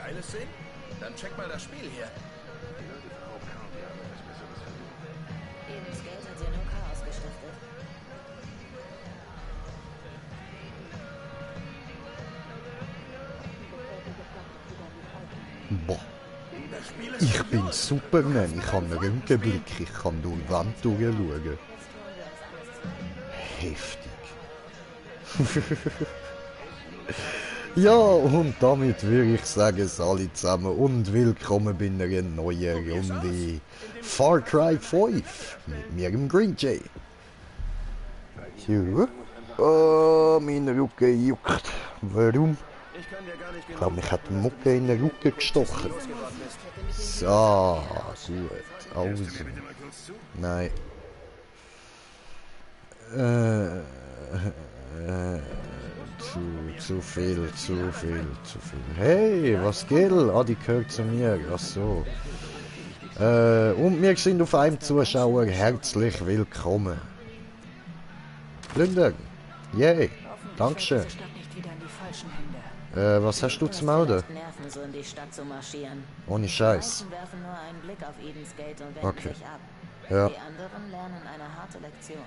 Geiles sehen? Dann check mal das Spiel hier. Edens Geld hat ja nur Chaos gestiftet. Boah. Das Spiel ist Ich bin grandios. Superman. Ich habe einen Röntgenblick. Ich kann durch die Wand durchschauen. Jetzt holen wir uns alles zurück. Heftig. Ja, und damit würde ich sagen, es alle zusammen und willkommen bei einer neuen Runde Far Cry 5 mit mir im Green Jay. Ja. Oh, mein Rücken juckt. Warum? Ich kann dir gar nicht Ich glaube, genug mich hat die danken, dass du Mucke in den mich Rücken gestochen. losgeworden bist. So, gut. Also. Nein. Zu viel. Hey, was geht? Ah, die gehört zu mir. Ach so. Und wir sind auf einem Zuschauer herzlich willkommen. Plündern. Yay. Dankeschön. Diese Stadt nicht wieder in die falschen Hände. Was hast du zu Du hast melden? vielleicht Nerven, so in die Stadt zu marschieren. Ohne Die Scheiß. meisten werfen nur einen Blick auf Edens Gate und wenden Okay. sich ab. Ja. Die anderen lernen eine harte Lektion.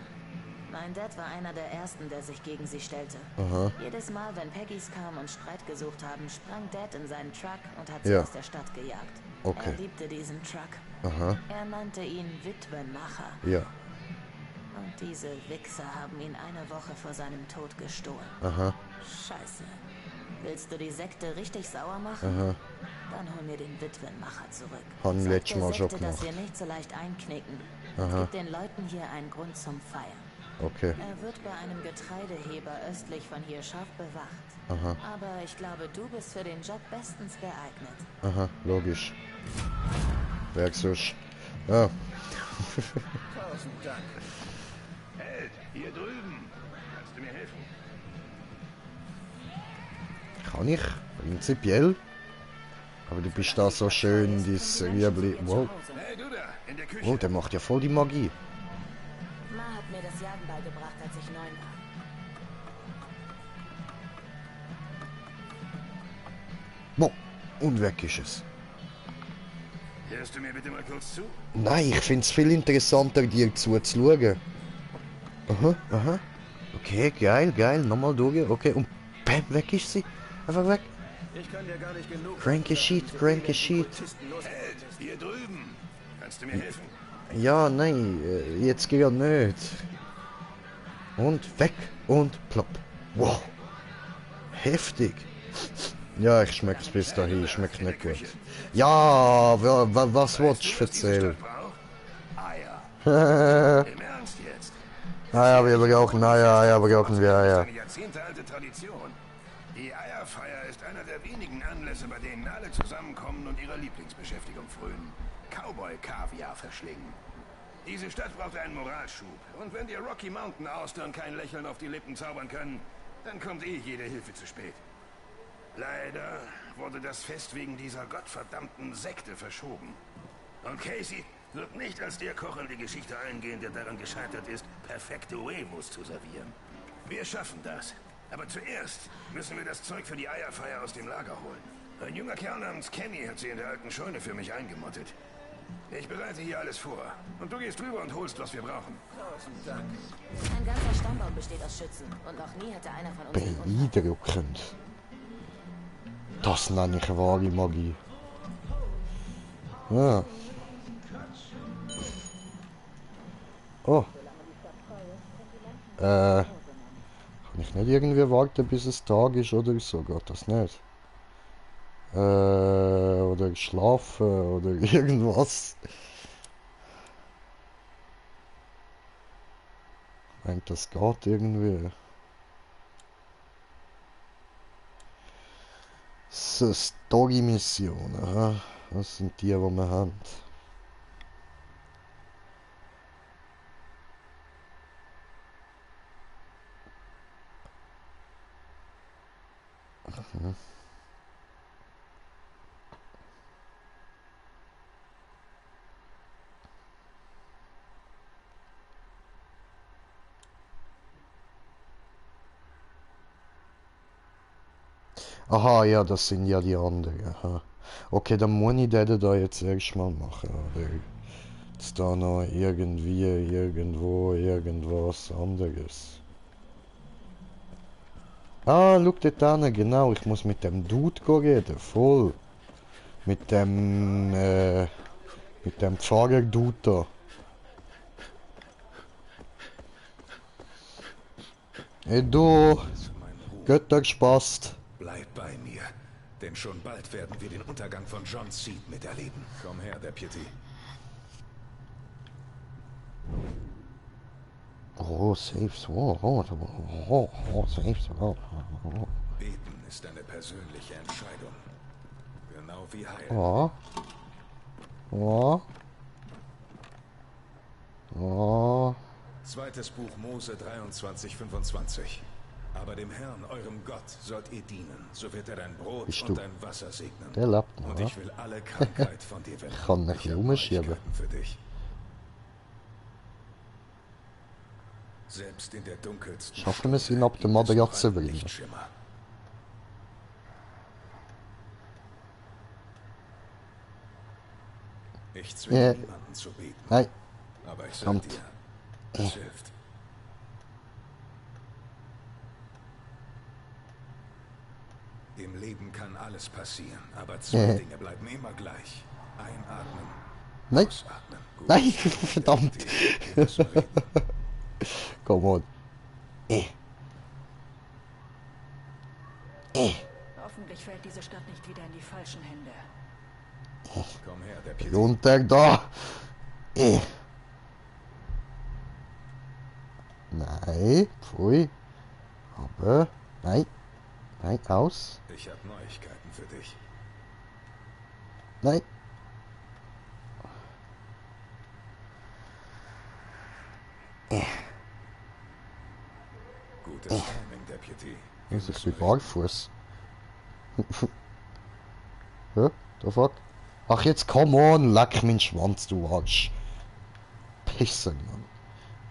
Mein Dad war einer der ersten, der sich gegen sie stellte. Aha. Jedes Mal, wenn Peggys kamen und Streit gesucht haben, sprang Dad in seinen Truck und hat sie Ja. aus der Stadt gejagt. Okay. Er liebte diesen Truck. Aha. Er nannte ihn Witwenmacher. Ja. Und diese Wichser haben ihn eine Woche vor seinem Tod gestohlen. Aha. Scheiße. Willst du die Sekte richtig sauer machen? Aha. Dann hol mir den Witwenmacher zurück. Haben Sag letztes der Mal schon Sekte, dass wir gemacht. nicht so leicht einknicken. Es gibt den Leuten hier einen Grund zum Feiern. Okay. Er wird bei einem Getreideheber östlich von hier scharf bewacht. Aha. Aber ich glaube, du bist für den Job bestens geeignet. Aha. Logisch. Wer sonst? Ja. Tausend Dank. Held, hier drüben. Kannst du mir helfen? Kann ich? Prinzipiell. Aber du bist da so schön, dieses Riebli. Wow. Hey, du da, in der Küche. Oh, der macht ja voll die Magie. Ma hat mir das Jagen beigebracht, als ich 9 war. Boah. Und weg ist es. Hörst du mir bitte mal kurz zu? Nein, ich find's viel interessanter, dir zuzuschauen. Aha, aha. Okay, geil. Nochmal durch. Okay, und bam, weg ist sie. Einfach weg. Ich kann dir gar nicht genug Cranky Sheet. Held, hier drüben. Kannst du mir helfen? Ja, nein, jetzt geht ja nicht. Und weg und plopp. Wow. Heftig. Ja, ich schmeck's bis dahin, schmeckt nicht gut. Ja, was wolltest du erzählen? Eier. Im Ernst jetzt? Ja, wir brauchen Eier, brauchen wir Eier. Eine jahrzehntealte Tradition. Die Eierfeier ist einer der wenigen Anlässe, bei denen alle zusammenkommen und ihrer Lieblingsbeschäftigung frönen. Cowboy-Kaviar verschlingen. Diese Stadt braucht einen Moralschub. Und wenn dir Rocky Mountain Austern kein Lächeln auf die Lippen zaubern können, dann kommt jede Hilfe zu spät. Leider wurde das Fest wegen dieser gottverdammten Sekte verschoben. Und Casey wird nicht als der Koch in die Geschichte eingehen, der daran gescheitert ist, perfekte Huevos zu servieren. Wir schaffen das. Aber zuerst müssen wir das Zeug für die Eierfeier aus dem Lager holen. Ein junger Kerl namens Kenny hat sie in der alten Scheune für mich eingemottet. Ich bereite hier alles vor. Und du gehst rüber und holst, was wir brauchen. Tausend Dank. Ein ganzer Stammbaum besteht aus Schützen. Und noch nie hatte einer von uns den Unfall. Beeindruckend. Das nenne ich wahre Magie. Ja. Oh. Kann ich nicht irgendwie warten, bis es Tag ist oder so? Geht das nicht? Oder schlafen oder irgendwas. Ich denke, das geht irgendwie. So, Story-Missionen, aha. Das sind die wir haben. Mhm. Aha, ja, das sind ja die anderen. Aha. Okay, dann muss ich den da jetzt erstmal machen. Oder ist da noch irgendwie, irgendwo, irgendwas anderes? Ah, schau dort an, genau. Ich muss mit dem Dude reden. Voll. Mit dem Pfarrer-Dude da. Hey du, Mein Ruhm. Götter gespaßt. Bleib bei mir, denn schon bald werden wir den Untergang von John Seed miterleben. Komm her, Deputy. Oh, safe. Safe. Beten ist eine persönliche Entscheidung. Genau wie heilen. Oh. Oh. Oh. Zweites Buch Mose 23,25. Aber dem Herrn, eurem Gott, sollt ihr dienen, so wird er dein Brot Bist und du? dein Wasser segnen. Der lebt noch, Und ja? ich will alle Krankheit von dir wegnehmen. Kann nicht Ich hab rumschieben. Neuigkeiten für dich. Selbst in der dunkelsten Schaffen wir es, Stunde ihn ab der gibt es Matratze noch zu einen bringen? Lichtschimmer. Ich zwinge niemanden zu beten. Nein. Aber ich sag Kommt. dir, es hilft. Im Leben kann alles passieren, aber zwei Dinge bleiben immer gleich. Einatmen, Nein. ausatmen. Gut. Nein, verdammt. Wir müssen reden. Come on. Hoffentlich fällt diese Stadt nicht wieder in die falschen Hände. Komm her, Deputy. Runter da. Nein. Pfui. Aber. Nein. Nein, aus. Ich habe Neuigkeiten für dich. Nein. Gutes Timing, Deputy. Wir Das ist müssen wie barfuß. Hä? Der fuck? Ach jetzt, come on, leck meinen Schwanz, du Arsch. Pissen, Mann.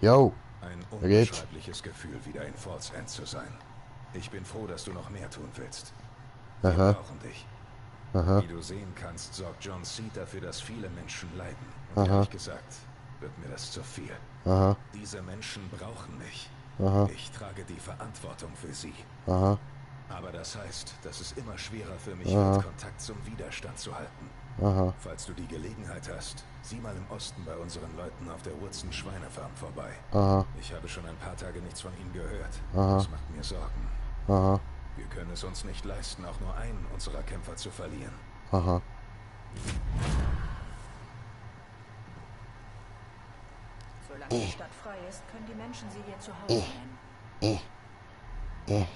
Yo. Ein Red. unbeschreibliches Gefühl, wieder in Falls End zu sein. Ich bin froh, dass du noch mehr tun willst. Wir Aha. brauchen dich. Aha. Wie du sehen kannst, sorgt John Seed dafür, dass viele Menschen leiden. Und Aha. ehrlich gesagt, wird mir das zu viel. Aha. Diese Menschen brauchen mich. Aha. Ich trage die Verantwortung für sie. Aha. Aber das heißt, dass es immer schwerer für mich Aha. wird, Kontakt zum Widerstand zu halten. Aha. Falls du die Gelegenheit hast, sieh mal im Osten bei unseren Leuten auf der Woodson Schweinefarm vorbei. Aha. Ich habe schon ein paar Tage nichts von ihnen gehört. Aha. Das macht mir Sorgen. Aha. Wir können es uns nicht leisten, auch nur einen unserer Kämpfer zu verlieren. Aha. Solange die Stadt frei ist, können die Menschen sie ihr Zuhause nennen.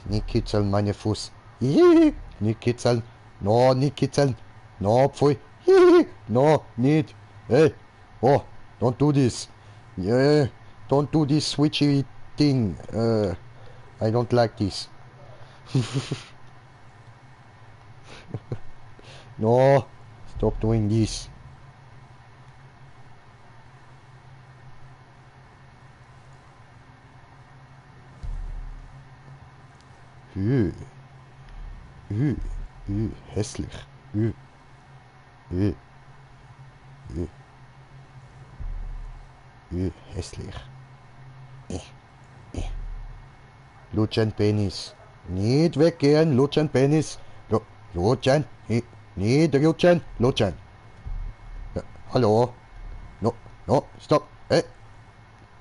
Nicht kitzeln, meine Fuß. Hihi. Nicht kitzeln. No, nicht kitzeln. No, pfui. Hihi. No, nicht. Hey. Oh, don't do this. Yeah. Don't do this switchy thing. I don't like this. No, stop doing this. Hässlich. Hässlich. Lutschen Penis. Nicht weggehen, Lutschen Penis. Lutschen. Nicht lutschen, Lutschen. Ja, hallo. No, no, stopp.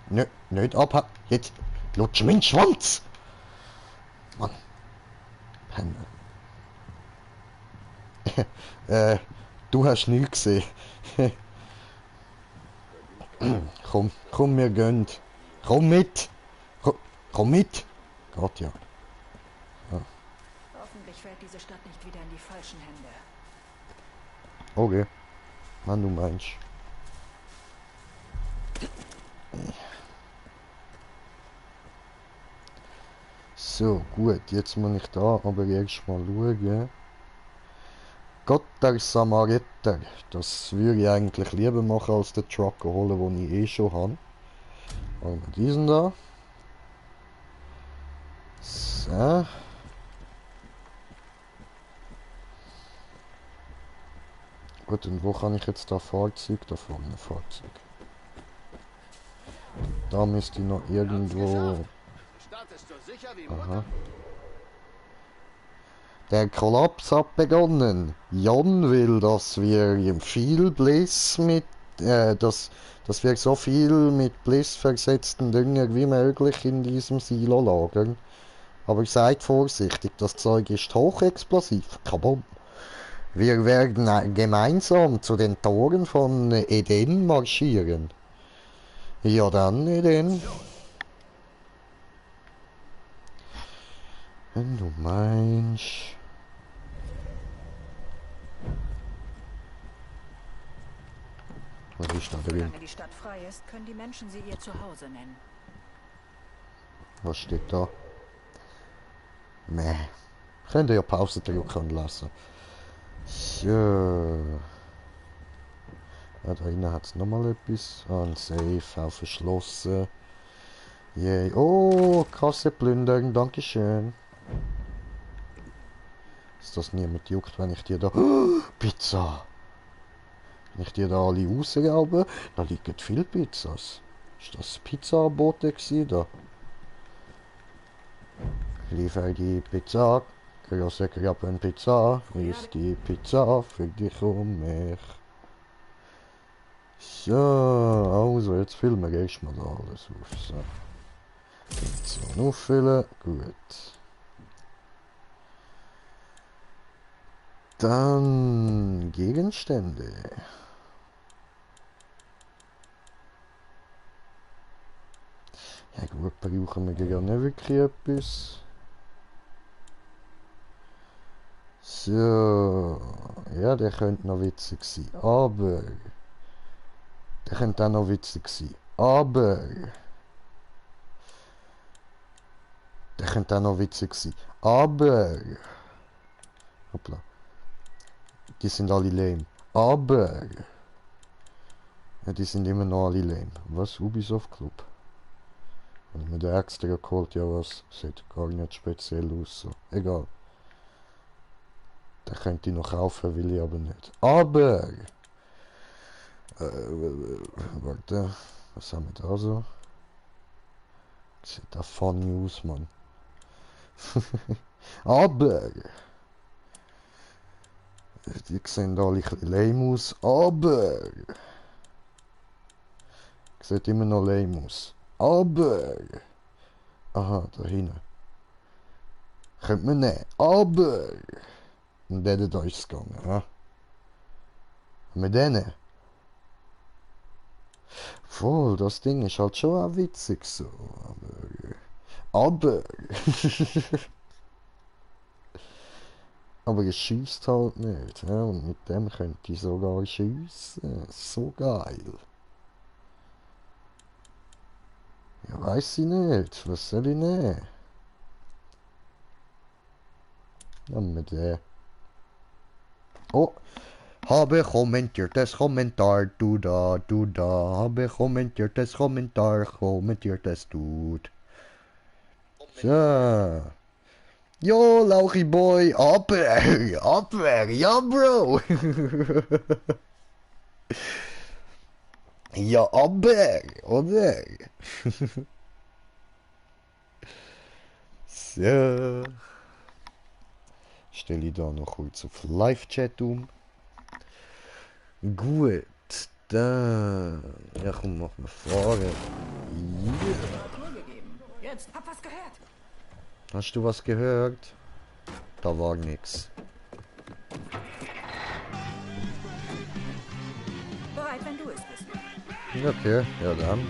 Nö, nicht abhauen. Jetzt lutsch meinen Schwanz. Mann. Penner. Du hast nichts gesehen. Komm, wir gehen. Komm mit. Komm mit. Gott, ja. Hoffentlich fällt diese Stadt nicht wieder in die falschen Hände. Okay. Mann, du meinst. So, gut. Jetzt muss ich da aber erst mal schauen. Gott der Samariter. Das würde ich eigentlich lieber machen, als den Trucker holen, den ich eh schon habe. Und diesen da. So. Gut, und wo kann ich jetzt da Fahrzeug? Da vorne Fahrzeug. Da müsste ich noch irgendwo... Aha. Der Kollaps hat begonnen. Jan will, dass wir viel Bliss mit... dass wir so viel mit Bliss versetzten Dünger wie möglich in diesem Silo lagern. Aber seid vorsichtig, das Zeug ist hochexplosiv. Kabum. Wir werden gemeinsam zu den Toren von Eden marschieren. Ja dann, Eden. Wenn du meinst... Was ist da drin? Solange die Stadt frei ist, können die Menschen sie ihr Zuhause nennen. Was steht da? Meh. Könnt ihr ja Pause drücken lassen. So. Ja, da hinten hat es nochmal etwas. Ah, ein Safe, auch verschlossen. Yay. Oh, Kasse plündern, dankeschön. Ist das niemand juckt, wenn ich dir da... Oh, Pizza! Wenn ich dir da alle rausraube, da liegen viele Pizzas. Ist das Pizza-Bote gewesen da? Liefer die Pizza, große Krabbenpizza, ist die Pizza für dich und mich. So, also jetzt füllen wir erstmal da alles auf. So. Pizza auffüllen, gut. Dann Gegenstände. Ja gut, brauchen wir ja nicht wirklich etwas. So, ja, der könnte noch witzig sein, aber... Der könnte auch noch witzig sein, aber... Der könnte auch noch witzig sein, aber... Hoppla. Die sind alle lame, aber... Ja, die sind immer noch alle lame. Was? Ubisoft Club? Wenn ich mir den extra geholt, ja was? Sieht gar nicht speziell aus, so. Egal. Den könnte ich noch kaufen, will ich aber nicht. Aber... warte. Was haben wir da so? Sieht da funny aus, Mann. Aber... Die sehen alle ein bisschen lame aus, aber... Sieht immer noch lame aus. Aber... Aha, da hinten. Könnte man nehmen. Aber... Und dann da ist es gegangen, ha? Mit denen? Voll, das Ding ist halt schon auch witzig so. Aber... Aber es schießt halt nicht, ja? Und mit dem könnte ich sogar schiessen. So geil. Ja, weiß ich nicht. Was soll ich nehmen? Nehmen wir den. Oh, habe kommentiertes Kommentar, du da, habe kommentiertes Kommentar, kommentiertes Dude. So. Jo, Lauchi Boy, Abwehr, ja Bro. Ja, aber, oder? So. Stelle ich da noch kurz auf Live-Chat um. Gut, dann... Ja komm, mach mal fahren. Yeah. Jetzt, hab was gehört. Hast du was gehört? Da war nix. Bereit, wenn du es bist. Okay, ja dann.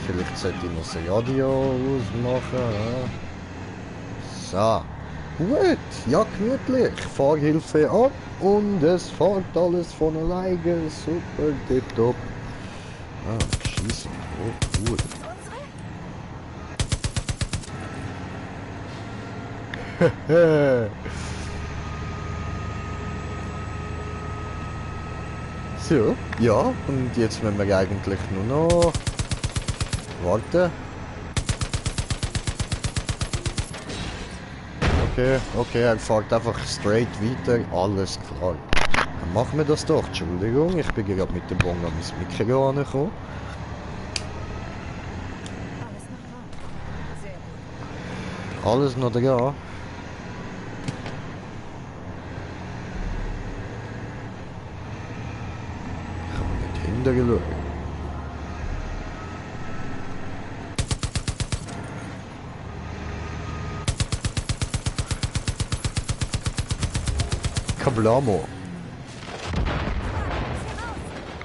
Vielleicht sollte ich noch das Radio ausmachen. Ja? So. Gut, ja gemütlich. Fahrhilfe ab und es fährt alles von alleine. Super, tipptopp. Ah, schießen. Oh, cool. So, ja, und jetzt müssen wir eigentlich nur noch warten. okay, er fährt einfach straight weiter, alles klar. Dann machen wir das doch, Entschuldigung, ich bin gerade mit dem Bon an mein Mikro angekommen. Alles noch dran. Sehr gut. Alles noch dran. Ich habe nicht hintergeschaut. Kablamo.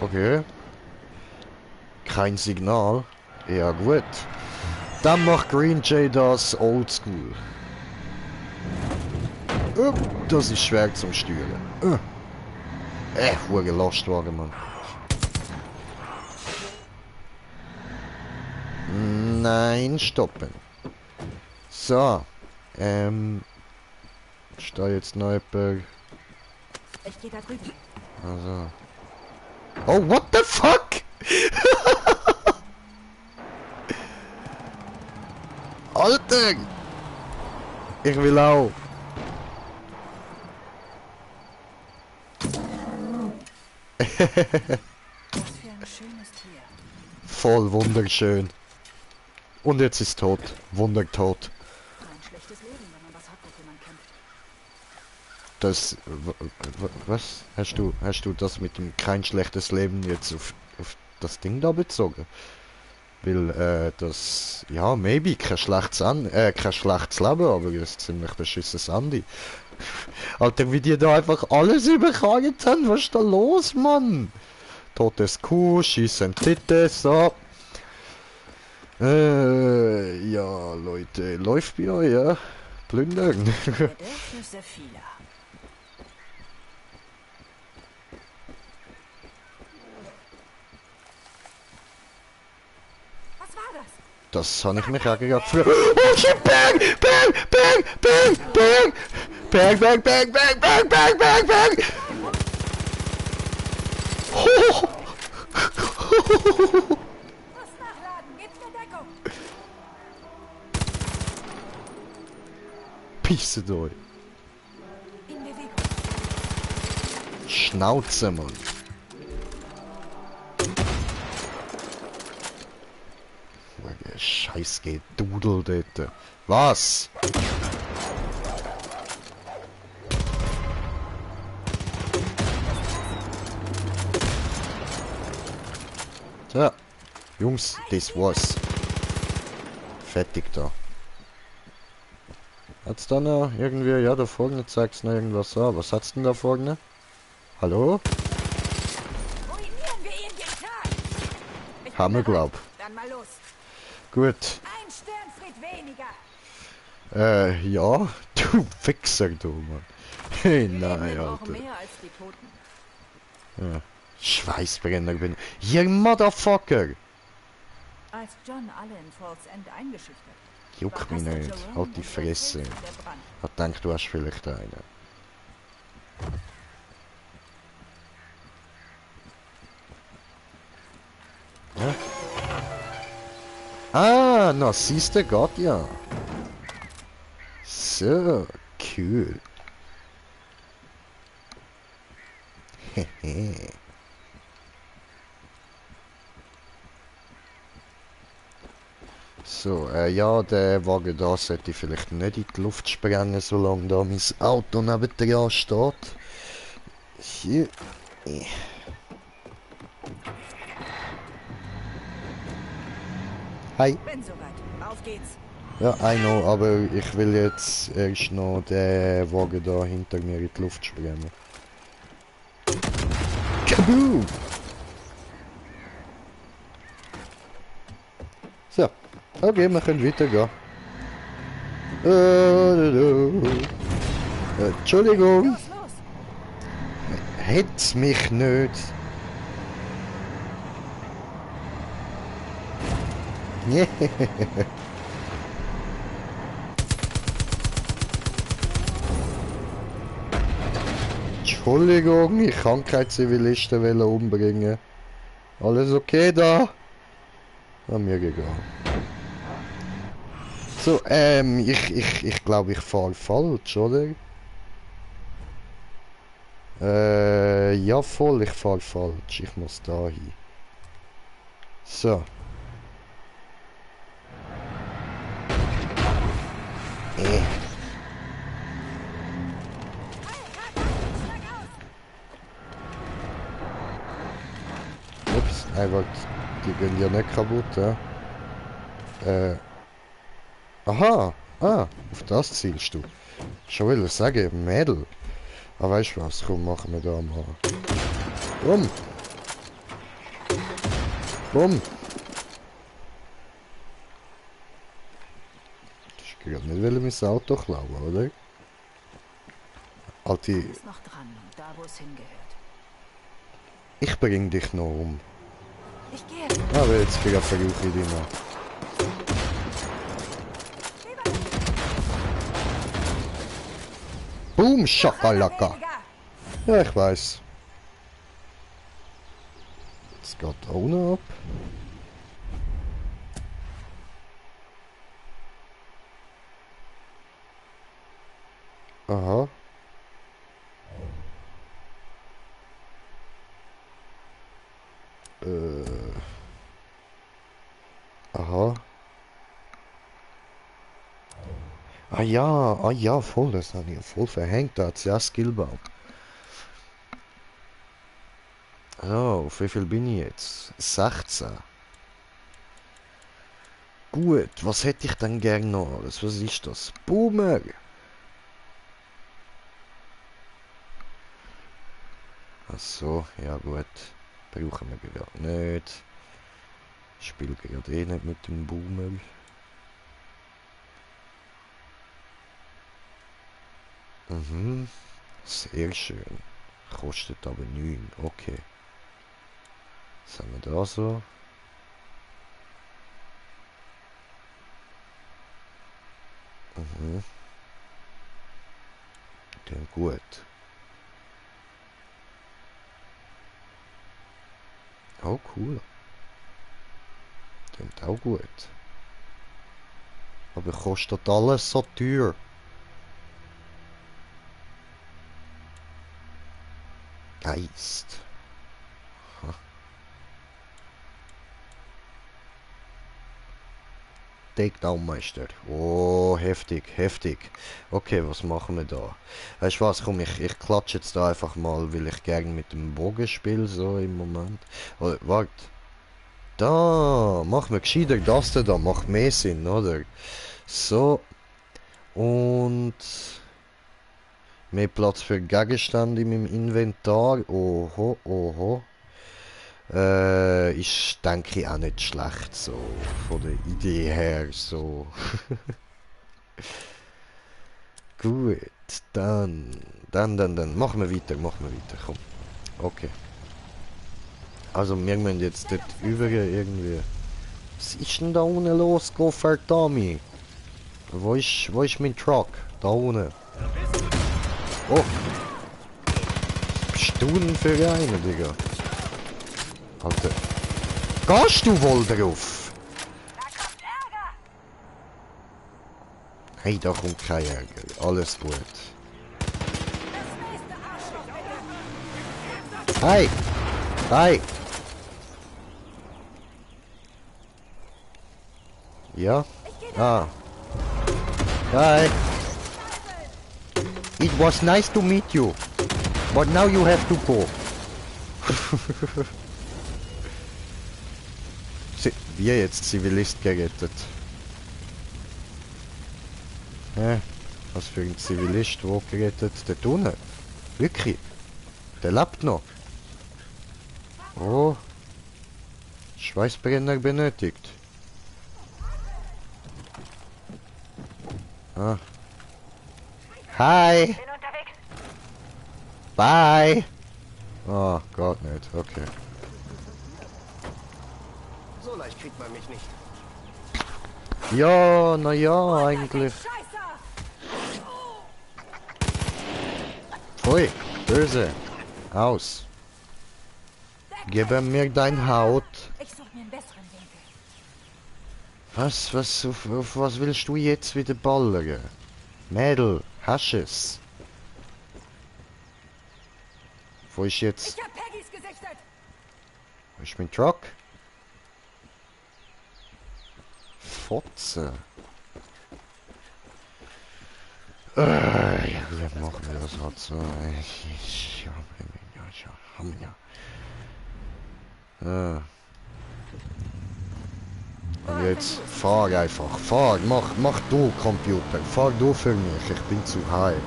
Okay. Kein Signal. Ja gut. Dann macht Green Jay das oldschool. Das ist schwer zum Steuern. Hure Lastwagen, Mann. Nein, stoppen. So. Ist da jetzt noch jemand? Ich gehe da drüben. Also. Oh, what the fuck? Alter! Ich will auch. Was für ein schönes Tier. Voll wunderschön. Und jetzt ist tot. Wundertot. Ein schlechtes Leben, wenn man was hat, wofür man kämpft. Das... Was? Hast du das mit dem kein schlechtes Leben jetzt auf das Ding da bezogen? Weil, das... Ja, maybe, kein schlechtes Leben, aber das ist ziemlich beschissenes Andi. Alter, wie die da einfach alles überkraget haben, was ist da los, Mann? Totes Kuh, schießen Titte, so. Ja, Leute, läuft bei euch, ja? Plündern. Bedürfnisse vieler. Was war das? Das habe ich mich auch gerade früher... Oh shit, bang! Bang! Bang! Bang! Bang! Bang! Bang! Bang! Bang! Bang! Bang! Bang! Bang! Oh. Was nachladen? Gebt mir Deckung. Pisset euch. In Bewegung. Schnauze, Mann. Der Scheiß geht Dudel dort. Was? So, Jungs, das war's. Fertig da. Hat's da noch irgendwie, ja, da vorne zeigt's noch irgendwas an. Was hat's denn da vorne? Hallo? Ruinieren wir ihn jeden Tag. Ich bin Haben wir, bereit. glaub. Dann mal los. Gut. Ein Sternfried weniger. Ja, du Wichser, du, Mann. Hey, Die nein, Lebenden brauchen Alter. mehr als die Toten. Ja. Schweißbrenner bin. Hier, Motherfucker! Als John alle in Falls End eingeschüchtert. Juck mich Pastor nicht. Jerome Halt die und sein Fresse. Fels der Brand. Ich denke, du hast vielleicht einen. Ja? Ah, na siehst du Gott, ja. So, cool. Hehe. So, ja, der Wagen da sollte ich vielleicht nicht in die Luft sprengen, solange da mein Auto neben dran steht. Hier. Hi. Bin soweit. Auf geht's. Ja, I know, aber ich will jetzt erst noch den Wagen da hinter mir in die Luft sprengen. Kaboom! So, okay, wir können weitergehen. Entschuldigung, Los, los. hetz mich nicht. Entschuldigung, ich kann keine Zivilisten umbringen. Alles okay da? An mir gegangen. So, ich glaube, ich fahre falsch, oder? Ja voll, ich fahre falsch. Ich muss da hin. So. Ups, warte, die gehen ja nicht kaputt, ja. Aha, auf das zielst du. Schon will ich sagen, Mädel. Aber weißt du was, komm, machen wir da mal. Bumm! Bumm! Ich gerade nicht mein Auto klauen, oder? Alti, Ist noch dran, da wo es hingehört. ich bring dich noch um. Ich gehe. Aber jetzt versuche ich dich noch. Boom, Schakalaka! Ja, ich weiß. Jetzt geht da unten ab. Aha. Aha. Ah ja, voll, das habe ich voll verhängt, da hat's ja Skillbaum. So, auf wie viel bin ich jetzt? 16. Gut, was hätte ich denn gern noch alles? Was ist das? Boomer! Ach so, ja gut. Brauchen wir gerade nicht. Ich spiele gerade eh nicht mit dem Boomer. Mhm. Sehr schön. Kostet aber 9. Okay. Was haben wir da so? Mhm. Den gut. Oh cool. Klingt auch gut. Aber kostet alles so teuer. Geist. Ha. Takedown-Meister. Oh, heftig, heftig. Okay, was machen wir da? Weißt du was, komm, ich klatsche jetzt da einfach mal, weil ich gerne mit dem Bogen spiele, so im Moment. Oh, warte. Da, machen wir gescheiter das da, macht mehr Sinn, oder? So. Und mehr Platz für Gegenstände in meinem Inventar. Oho, oho. Ist, denke ich, auch nicht schlecht, so von der Idee her, so. Gut, dann. Machen wir weiter, komm. Okay. Also, wir müssen jetzt dort über irgendwie. Was ist denn da unten los, Goffer Tommy? Wo ist mein Truck? Da unten. Oh! Was bist du denn für einer, Digga? Alter. Gehst du wohl drauf? Hey, da kommt kein Ärger. Alles gut. Hi! Hi! Ja? Ah. Hi! It was nice to meet you. But now you have to go. Wie jetzt Zivilist gerettet? Was für ein Zivilist, wo gerettet? Der Tunnel. Wirklich? Der lebt noch. Oh. Schweißbrenner benötigt. Ah. Hi. Bye. Oh, Gott nicht. Okay. So leicht kriegt man mich nicht. Ja, naja, eigentlich. Pfui, böse. Aus. Gib mir dein Haut. Ich suche mir einen besseren Winkel. Auf was willst du jetzt wieder ballern? Mädel, hast es? Wo ist jetzt... Ich hab Peggys gesichtet! Wo ist mein Truck? Fotze. Ja, wir machen das halt so. Ja. Und jetzt fahr einfach. Fahr, mach du Computer. Fahr du für mich. Ich bin zu high.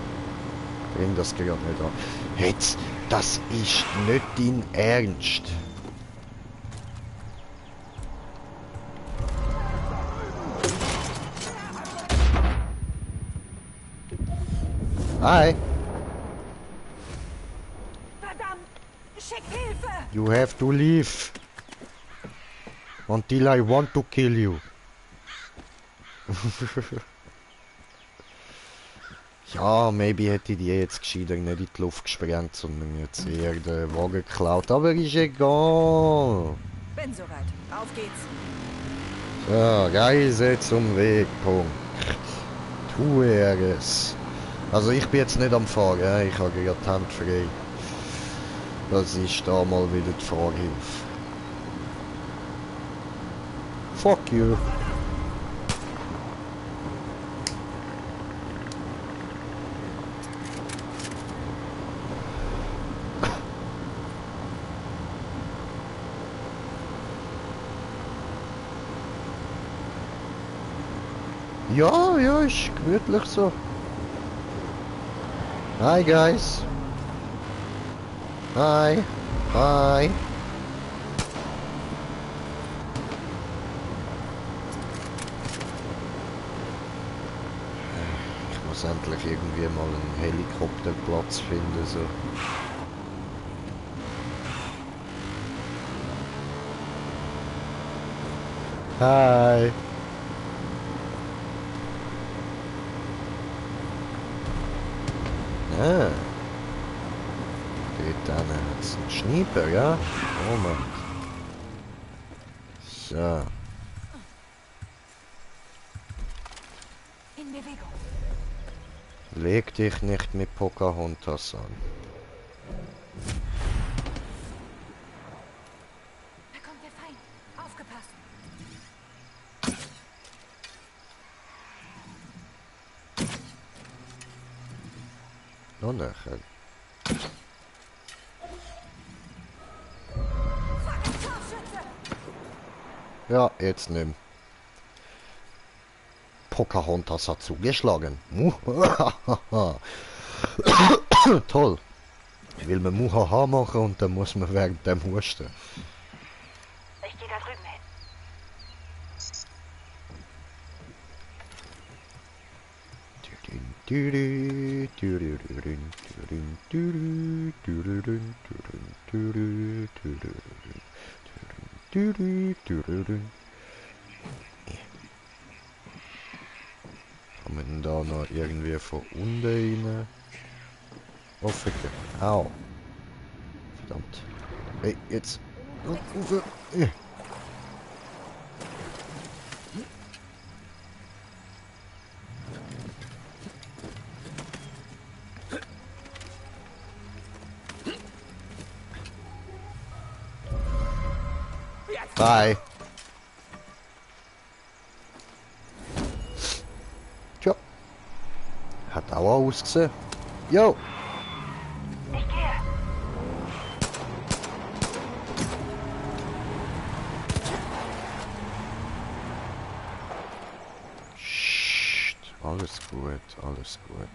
Bring das gerade nicht an. Jetzt, das ist nicht dein Ernst. Hi. Verdammt! Schick Hilfe! You have to leave. Until I want to kill you. Ja, maybe hätte ich die jetzt gescheiter nicht in die Luft gesprengt, sondern jetzt eher den Wagen geklaut. Aber ist egal. Bin soweit. Auf geht's. So, Reise zum Wegpunkt. Tue es. Also ich bin jetzt nicht am Fahren, ich habe gerade die Hand frei. Das ist da mal wieder die Fahrhilfe. Fuck you. Ja, ja, ist gemütlich so. Hi guys. Hi. Hi. Ich muss endlich irgendwie mal einen Helikopterplatz finden, so. Hi. Ah. Dort dann hat es einen Schnieper, ja? Moment. So. In Bewegung. Leg dich nicht mit Pocahontas an. Da kommt der Feind. Aufgepasst. Noch nachher. Fucking Scharfschütze! Ja, jetzt nimm. Pocahontas hat zugeschlagen. Toll. Will man Muhaha machen und dann muss man während dem husten. Ich gehe da drüben hin. Kann man da noch irgendwie von unten rein? Offen. Au. Verdammt. Hey, jetzt. Bye. Tja. Hat auch ausgesehen. Jo. Ich gehe. Psst. Alles gut, alles gut.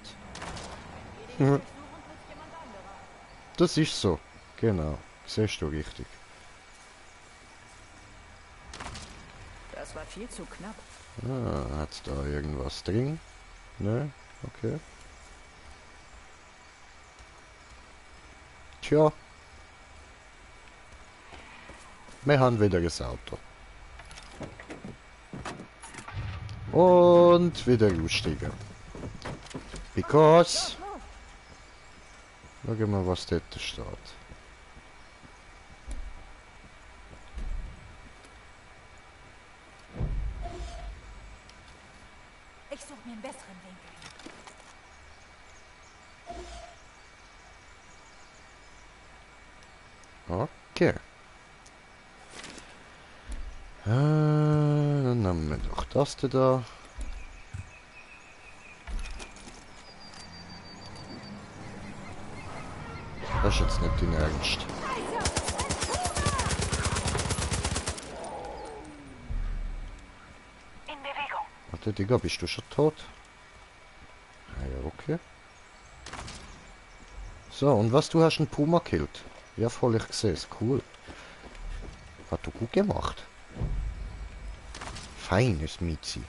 Das ist so. Genau. Siehst du richtig. Das war viel zu knapp. Ah, hat's da irgendwas drin? Ne? Okay. Tja. Wir haben wieder das Auto. Und wieder aussteigen. Because... Schau mal, was dort steht. mir einen besseren Winkel. Okay. Dann haben wir doch das da. Das ist jetzt nicht dein Ernst. In Bewegung. Warte, Digga, bist du schon tot? Ah ja, okay. So, und was, du hast einen Puma killt? Ja, voll, ich gesehen, ist cool. Hat du gut gemacht. Feines Miezi.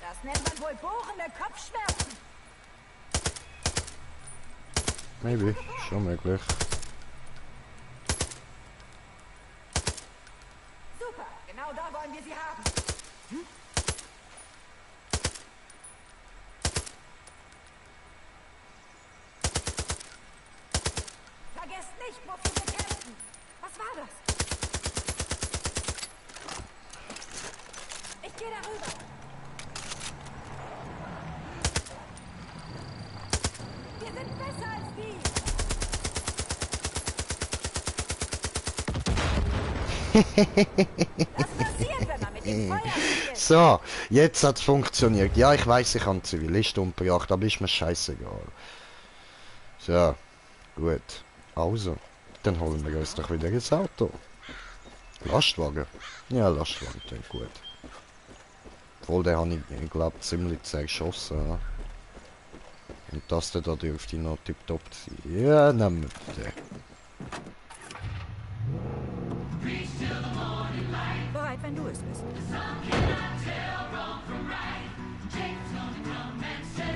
Das nennt man wohl bohrende Kopfschmerzen. Maybe, schon möglich. Super, genau da wollen wir sie haben. Vergesst nicht, wofür wir kämpfen. Was war das? Ich gehe darüber. Wir sind besser als die. Das passiert, wenn man mit dem Feuer spielt. So, jetzt hat's funktioniert. Ja, ich weiß, ich habe Zivilisten umgebracht, aber ist mir scheißegal. So, gut. Also, dann holen wir uns doch wieder ins Auto. Lastwagen? Ja, Lastwagen, dann gut. Obwohl, den habe ich glaube ziemlich zerschossen. Ja. Und das da dürfte noch tipptopp sein. Ja, nehmen wir den. Bereit, wenn du es bist.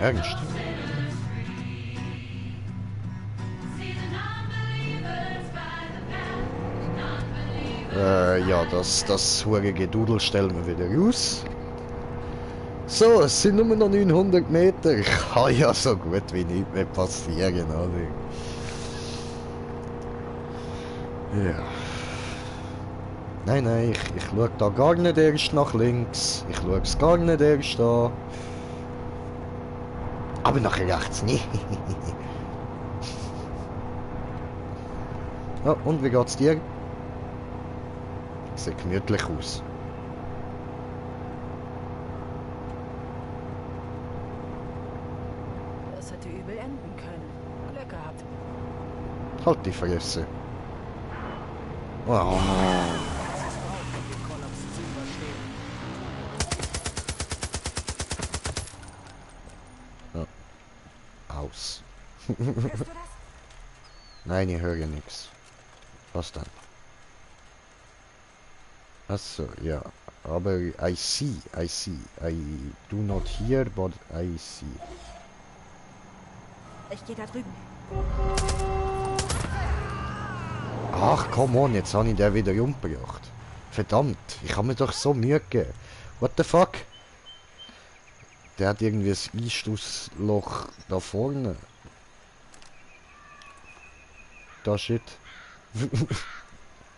Ernst? Ja, das hure Gedudel stellen wir wieder aus. So, es sind nur noch 900 Meter. Ich kann ja so gut wie nichts mehr passieren, oder? Ja. Nein, ich schaue da gar nicht erst nach links. Ich schaue es gar nicht erst an. Aber nach rechts nicht. Ja, und wie geht's dir? Sieht gemütlich aus. Das hätte übel enden können. Glück gehabt. Halt die Fresse. Oh. Ja. Aus. Hörst du das? Nein, ich höre nichts. Was dann? Achso, ja. Aber I see. I do not hear, but I see. Ich gehe da drüben. Ach, come on, jetzt habe ich den wieder umgebracht. Verdammt, ich habe mir doch so Mühe gegeben. What the fuck? Der hat irgendwie ein Einstoßloch da vorne. Da shit.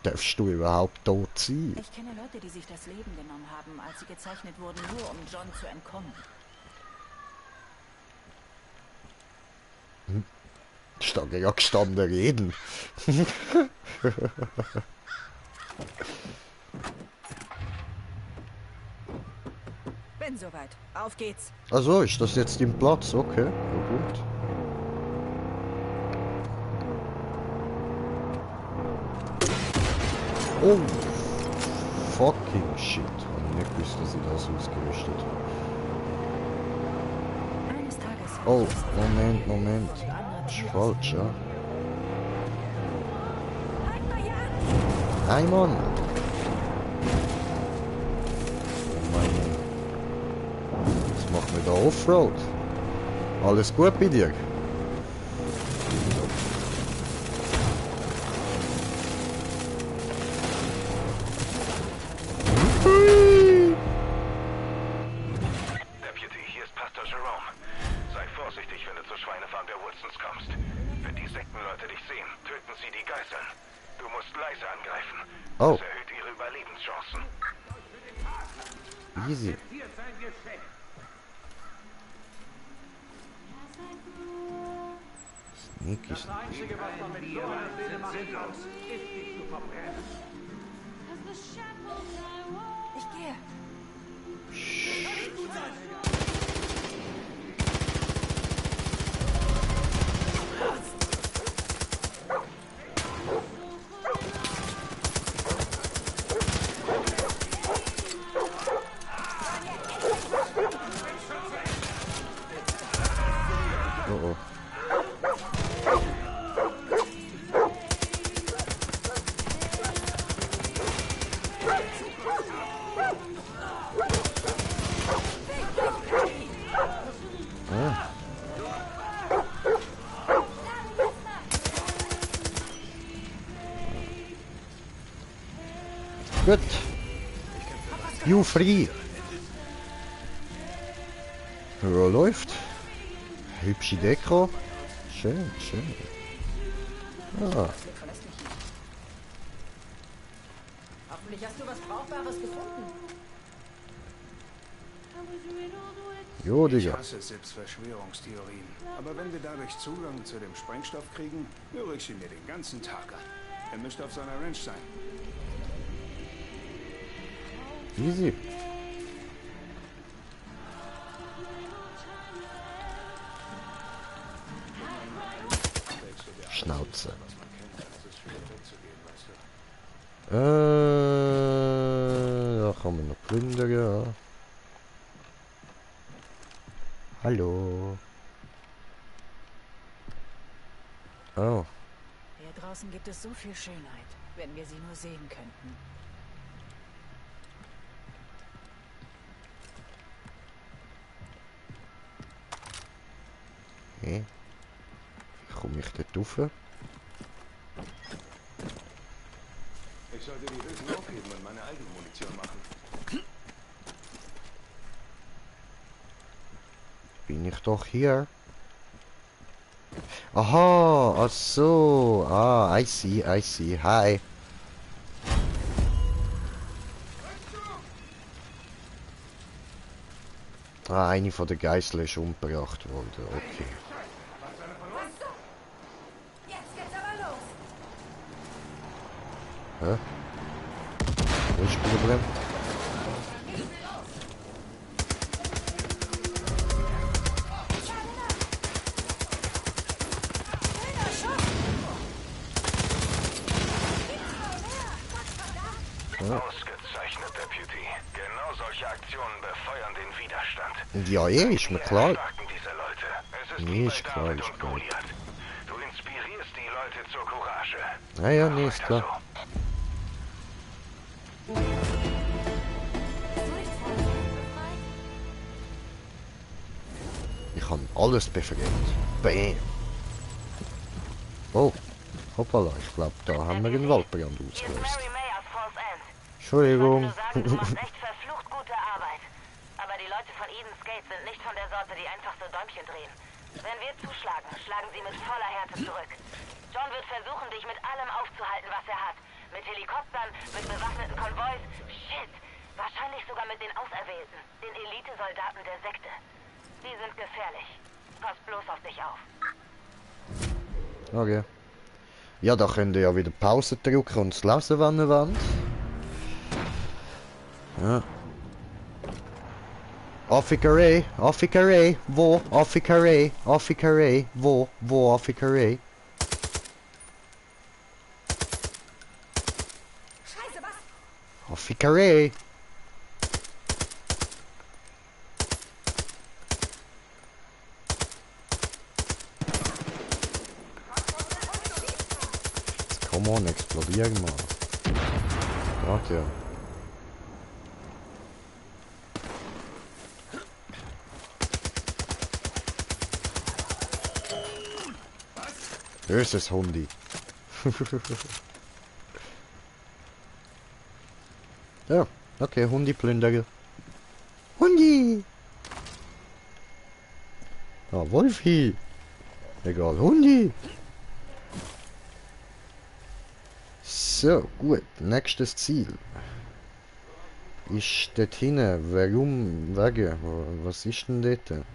Darfst du überhaupt tot sein? Ich kenne Leute, die sich das Leben genommen haben, als sie gezeichnet wurden, nur um John zu entkommen. Stand ja gestanden reden. Bin soweit. Auf geht's. Also, ist das jetzt im Platz? Okay, ja, gut. Oh! Fucking shit. Hab ich nicht gewusst, dass ich das ausgerüstet habe. Eines Tages. Oh, Moment. Ist falsch, ja? Halt mal ja! Nein, Mann! Oh mein. Was machen wir da Offroad? Alles gut bei dir? Deputy, hier ist Pastor Jerome. Sei vorsichtig, wenn du zur Schweinefarm der Wilsons kommst. Wenn die Sektenleute dich sehen, Du musst leise angreifen. Oh. Das erhöht ihre Überlebenschancen. Easy. Sneaky. Ich gehe. Oh oh. Gut. You free. Ja, läuft. Hübsche Deko. Schön, schön. Ah. Hoffentlich hast du was Brauchbares gefunden. Jo, Ich Digga. hasse Sips Verschwörungstheorien. Aber wenn wir dadurch Zugang zu dem Sprengstoff kriegen, höre ich sie mir den ganzen Tag an. Er müsste auf seiner Ranch sein. Easy. Schnauze. Da kann man noch plündern, ja. Hallo. Oh. Hier draußen gibt es so viel Schönheit, wenn wir sie nur sehen könnten. Okay. Wie komme ich dort rauf? Ich sollte die Hülsen aufheben und meine eigene Munition machen. Bin ich doch hier? Aha, ach so. Ah, I see, I see. Hi. Ah, eine von den Geiseln ist umgebracht worden. Okay. Jetzt geht's aber los. Hä? Wo ist das Problem? Ausgezeichnet, Deputy. Genau solche Aktionen befeuern den Widerstand. Ja, ist mir klar. Erstarken diese Leute. Es ist Nee, wie ist bei klar, David ist und klar. Goliath. Du inspirierst die Leute zur Courage. Ja, nee, ist Weiter klar. Ich habe alles befreit. Bam. Oh. Hoppala, ich glaube, da haben wir einen Waldbrand ausgelöst. Entschuldigung. Du machst echt verflucht gute Arbeit. Aber die Leute von Eden's Gate sind nicht von der Sorte, die einfach so Däumchen drehen. Wenn wir zuschlagen, schlagen sie mit voller Härte zurück. John wird versuchen, dich mit allem aufzuhalten, was er hat. Mit Helikoptern, mit bewaffneten Konvois. Shit! Wahrscheinlich sogar mit den Auserwählten, den Elitesoldaten der Sekte. Die sind gefährlich. Pass bloß auf dich auf. Okay. Ja, da könnt ihr ja wieder Pause drücken und es lesen, wenn ihr wollt. Ja. Affikaré, Affikaré, wo, Affikaré, Affikaré, wo, Affikaré. Scheiße, was? Affikaré. Come on, explodier mal. Warte ja. Böses Hundi. Ja, okay, Hundi plündern. Hundi! Ah, Wolfi! Egal, Hundi! So, gut. Nächstes Ziel. Ist dort hinten. Warum? Wegen? Was ist denn dort?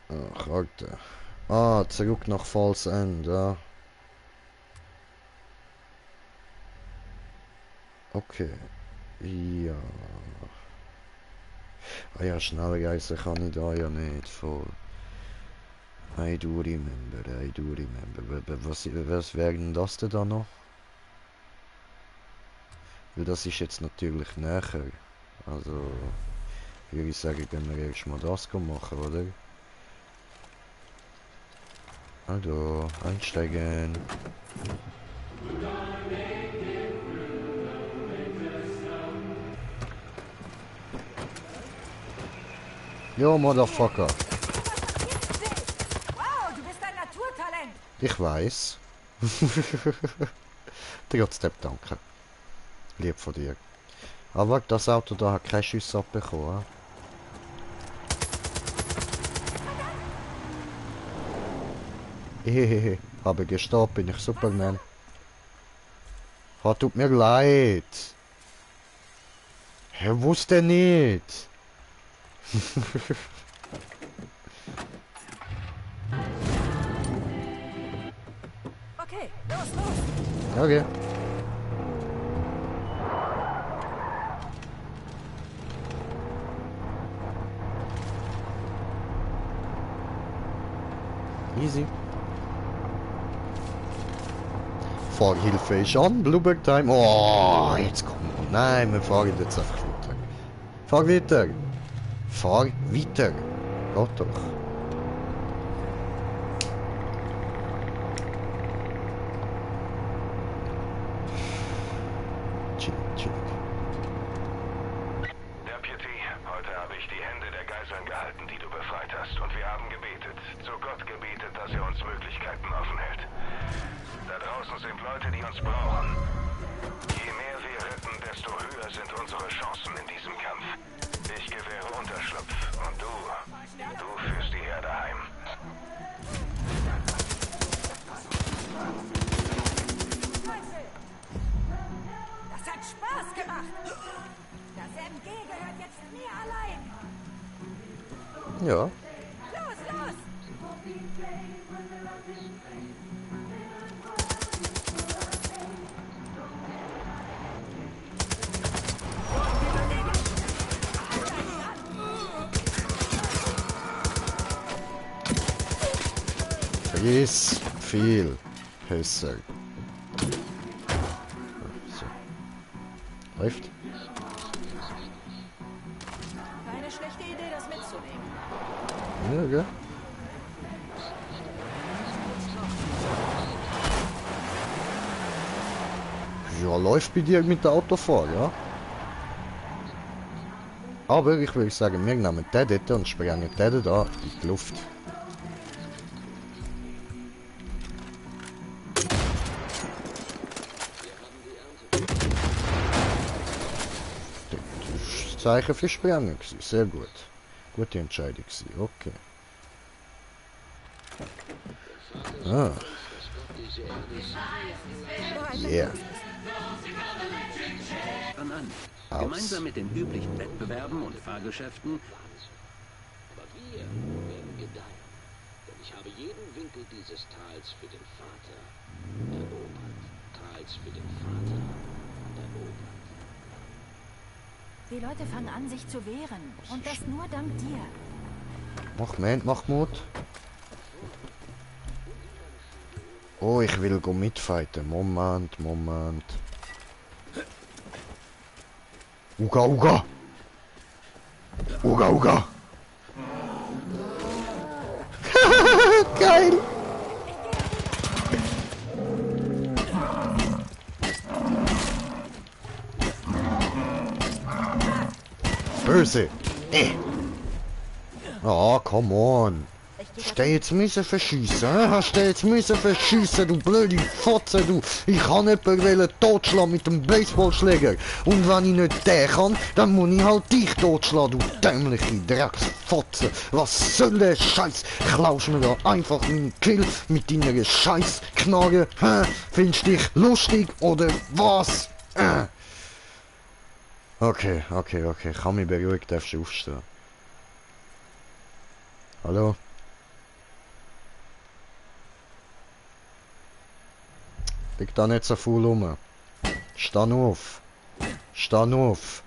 Ach, Alter. Ah, zurück nach Falls End, ja. Okay. Ja. Ah ja, schnell reisen kann ich da ja nicht. Voll. I do remember. Was wäre denn das denn da noch? Weil das ist jetzt natürlich näher. Also, würde ich sagen, gehen wir erst mal das machen, oder? Also, einsteigen. Jo, Motherfucker. Wow, du bist ein Naturtalent. Ich weiß. Trotzdem danke. Lieb von dir. Aber das Auto da hat keine Schüsse abbekommen. Hehehe, habe gestoppt, bin ich Superman. Tut mir leid. Er wusste nicht. Okay, los. Okay. Easy. Fahrhilfe ist an, Blueberg Time. Oh, jetzt komm. Nein, wir fahren jetzt einfach weiter. Fahr weiter. Fahr weiter. Geht doch. Chillig. Deputy, heute habe ich die Hände der Geiseln gehalten, die du befreit hast. Und wir haben gebetet. Zu Gott gebetet, dass er uns Möglichkeiten offen hält. Da draußen sind Leute, die uns brauchen. Je mehr wir retten, desto höher sind unsere Chancen in diesem Kampf. Ich gewähre Unterschlupf und du führst die Herde heim. Das hat Spaß gemacht. Das MG gehört jetzt mir allein. Ja. Los. Vergiss viel. Besser. So. Läuft. Keine schlechte Idee, das mitzunehmen. Ja, gell? Ja, läuft bei dir mit der Autofahrt, ja? Aber ich würde sagen, wir nehmen den dort und sprengen den da in die Luft. Das ist Zeichen für Sprengen. Sehr gut. Gute Entscheidung. Okay. Ah. Yeah. An. Aus. Gemeinsam mit den üblichen Wettbewerben und Fahrgeschäften. Aber wir werden gedeihen. Denn ich habe jeden Winkel dieses Tals für den Vater erobert. Tals für den Vater erobert. Die Leute fangen an, sich zu wehren. Und das nur dank dir. Mach Mut. Oh, ich will go mitfighten. Moment. Uga. Geil. Böse. Oh, come on. Ich Hast du jetzt müssen verschiessen, Hast du jetzt müssen verschiessen, du blöde Fotze, du? Ich kann jemanden totschlagen mit dem Baseballschläger. Und wenn ich nicht den kann, dann muss ich halt dich totschlagen, du dämliche Drecksfotze. Was soll der Scheiß? Klaust mir da einfach meinen Kill mit deiner Scheißknarre? Findest du dich lustig oder was? Okay. Kann mich beruhigen, darfst du aufstehen. Hallo? Lieg da nicht so faul rum. Steh auf. Steh auf.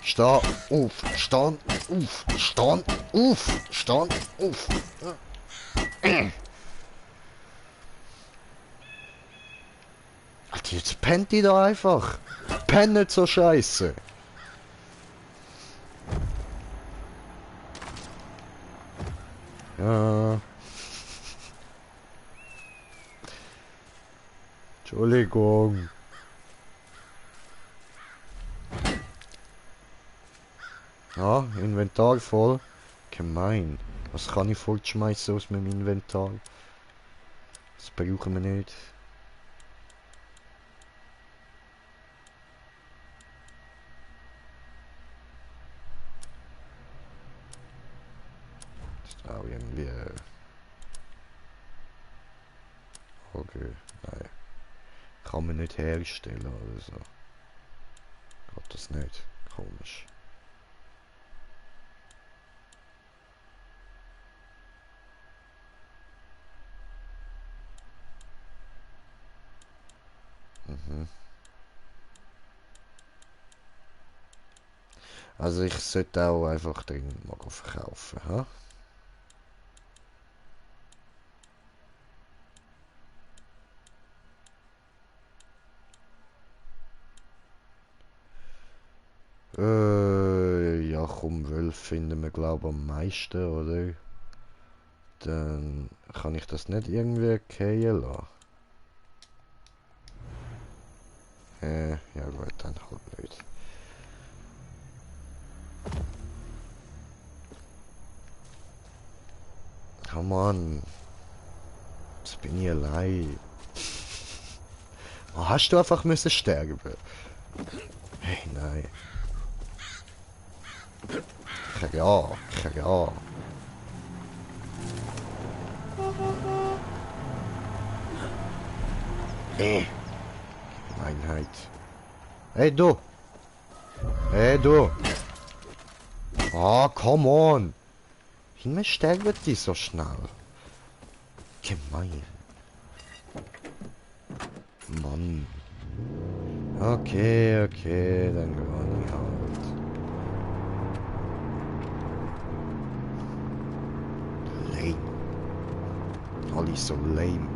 Steh auf. Steh auf. Steh auf. Steh auf. Alter, jetzt pennt die da einfach. Penn nicht so scheiße. Ja. Entschuldigung. Ja, Inventar voll. Gemein. Was kann ich fortschmeißen aus meinem Inventar? Das brauchen wir nicht. Das ist auch irgendwie... Okay, nein. Kann man nicht herstellen oder so. Geht das nicht? Komisch. Also ich sollte auch einfach drin mal verkaufen, ha? Ja komm, Wölfe finden wir glaube am meisten, oder? Dann kann ich das nicht irgendwie fallen lassen. Ja gut, dann halt nicht. Oh Mann. Jetzt bin ich allein. Oh, hast du einfach müssen sterben? Hey, nein. Ja. Gemeinheit. Hey du! Oh, come on! Himmel sterben die so schnell. Gemein. Mann. Okay, dann gehe ich halt. Lame. Alle so lame.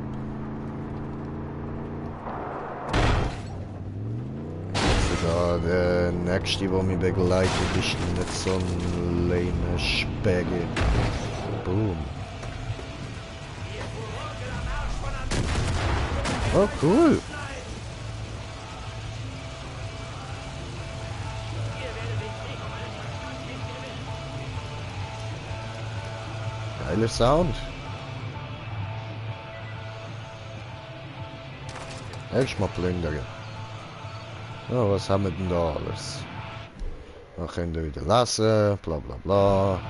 Ja, der nächste, der mich begleitet, ist nicht so ein lame Späge. Boom. Oh, cool. Geiler Sound. Erstmal plündern. Ja, was haben wir denn da alles? Dann können wir wieder lesen, bla bla bla.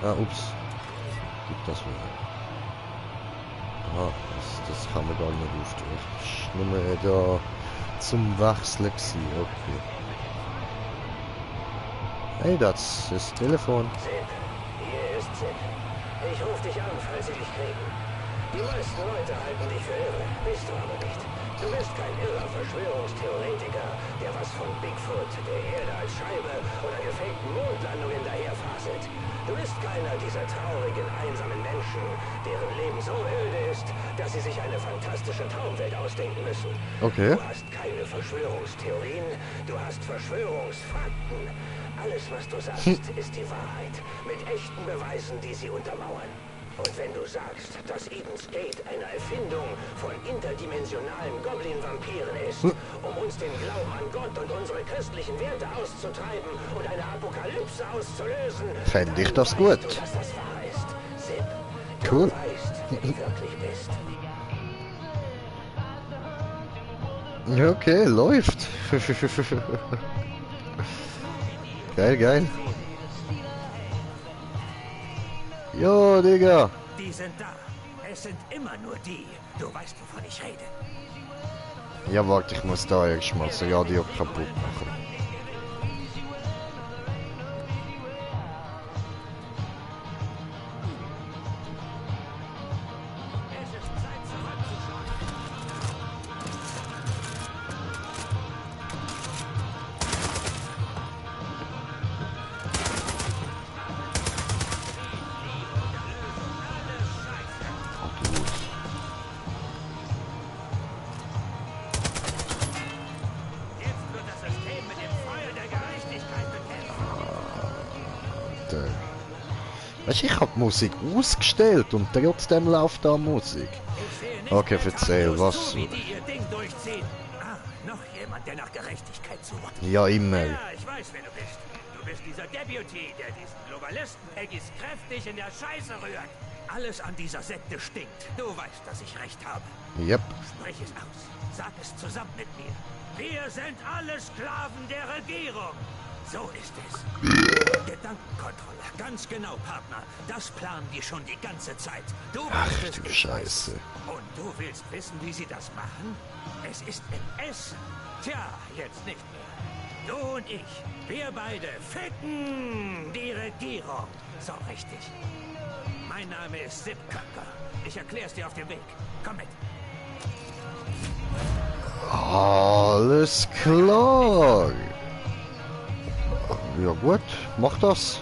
Ah, ups. Gibt das wieder. Ah, das kann man gar nicht aufstehen. Das ist nur da zum Wechseln gewesen, okay. Hey, das ist das Telefon. Sid, hier ist Sid. Ich rufe dich an, falls sie dich kriegen. Die meisten Leute halten dich für irre, bist du aber nicht. Du bist kein irrer Verschwörungstheoretiker, der was von Bigfoot, der Erde als Scheibe oder gefakten Mondlandungen daherfaselt. Du bist keiner dieser traurigen, einsamen Menschen, deren Leben so öde ist, dass sie sich eine fantastische Traumwelt ausdenken müssen. Okay. Du hast keine Verschwörungstheorien, du hast Verschwörungsfakten. Alles, was du sagst, ist die Wahrheit, mit echten Beweisen, die sie untermauern. Und wenn du sagst, dass Eden's Gate eine Erfindung von interdimensionalen Goblin-Vampiren ist, um uns den Glauben an Gott und unsere christlichen Werte auszutreiben und eine Apokalypse auszulösen, fände ich das gut. weißt du, dass das wahr ist. Sip, Cool. du weißt, wer du wirklich bist. Ja, okay, läuft. Geil, geil. Jo, Digga. Die sind da. Es sind immer nur die. Du weißt, wovon ich rede. Ja, warte, ich muss da erstmal das Radio kaputt machen. Es ist Zeit, zurückzuschlagen. Jetzt wird das System mit dem Feuer der Gerechtigkeit bekämpft. Weißt du, ich hab die Musik ausgestellt und trotzdem läuft da Musik. Ich sehe nicht Okay, mehr erzähl, tatenlos was? zu, wie die ihr Ding durchziehen. Ah, noch jemand, der nach Gerechtigkeit sucht. Ja, immer. Ja, ich weiß, wer du bist. Du bist dieser Deputy, der diesen Globalisten-Eggis kräftig in der Scheiße rührt. Alles an dieser Sekte stinkt. Du weißt, dass ich recht habe. Yep. Sprich es aus. Sag es zusammen mit mir. Wir sind alle Sklaven der Regierung. So ist es. Gedankenkontrolle. Ganz genau, Partner. Das planen die schon die ganze Zeit. Du Ach weißt es, du ich Scheiße. weiß. Und du willst wissen, wie sie das machen? Es ist im Essen. Tja, jetzt nicht mehr. Du und ich, wir beide ficken die Regierung. So richtig. Mein Name ist Sip Köcker. Ich erklär's dir auf dem Weg. Komm mit. Alles klar. Ja gut, mach das.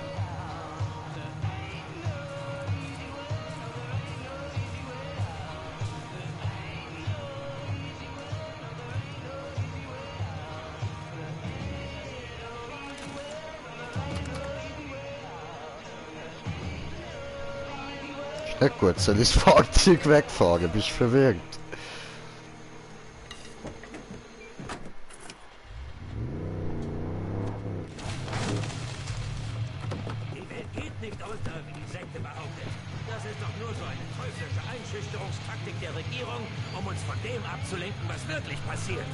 Ja gut, soll ich das Fahrzeug wegfahren? Bist du verwirrt? Die Welt geht nicht unter, wie die Sekte behauptet. Das ist doch nur so eine teuflische Einschüchterungstaktik der Regierung, um uns von dem abzulenken, was wirklich passiert.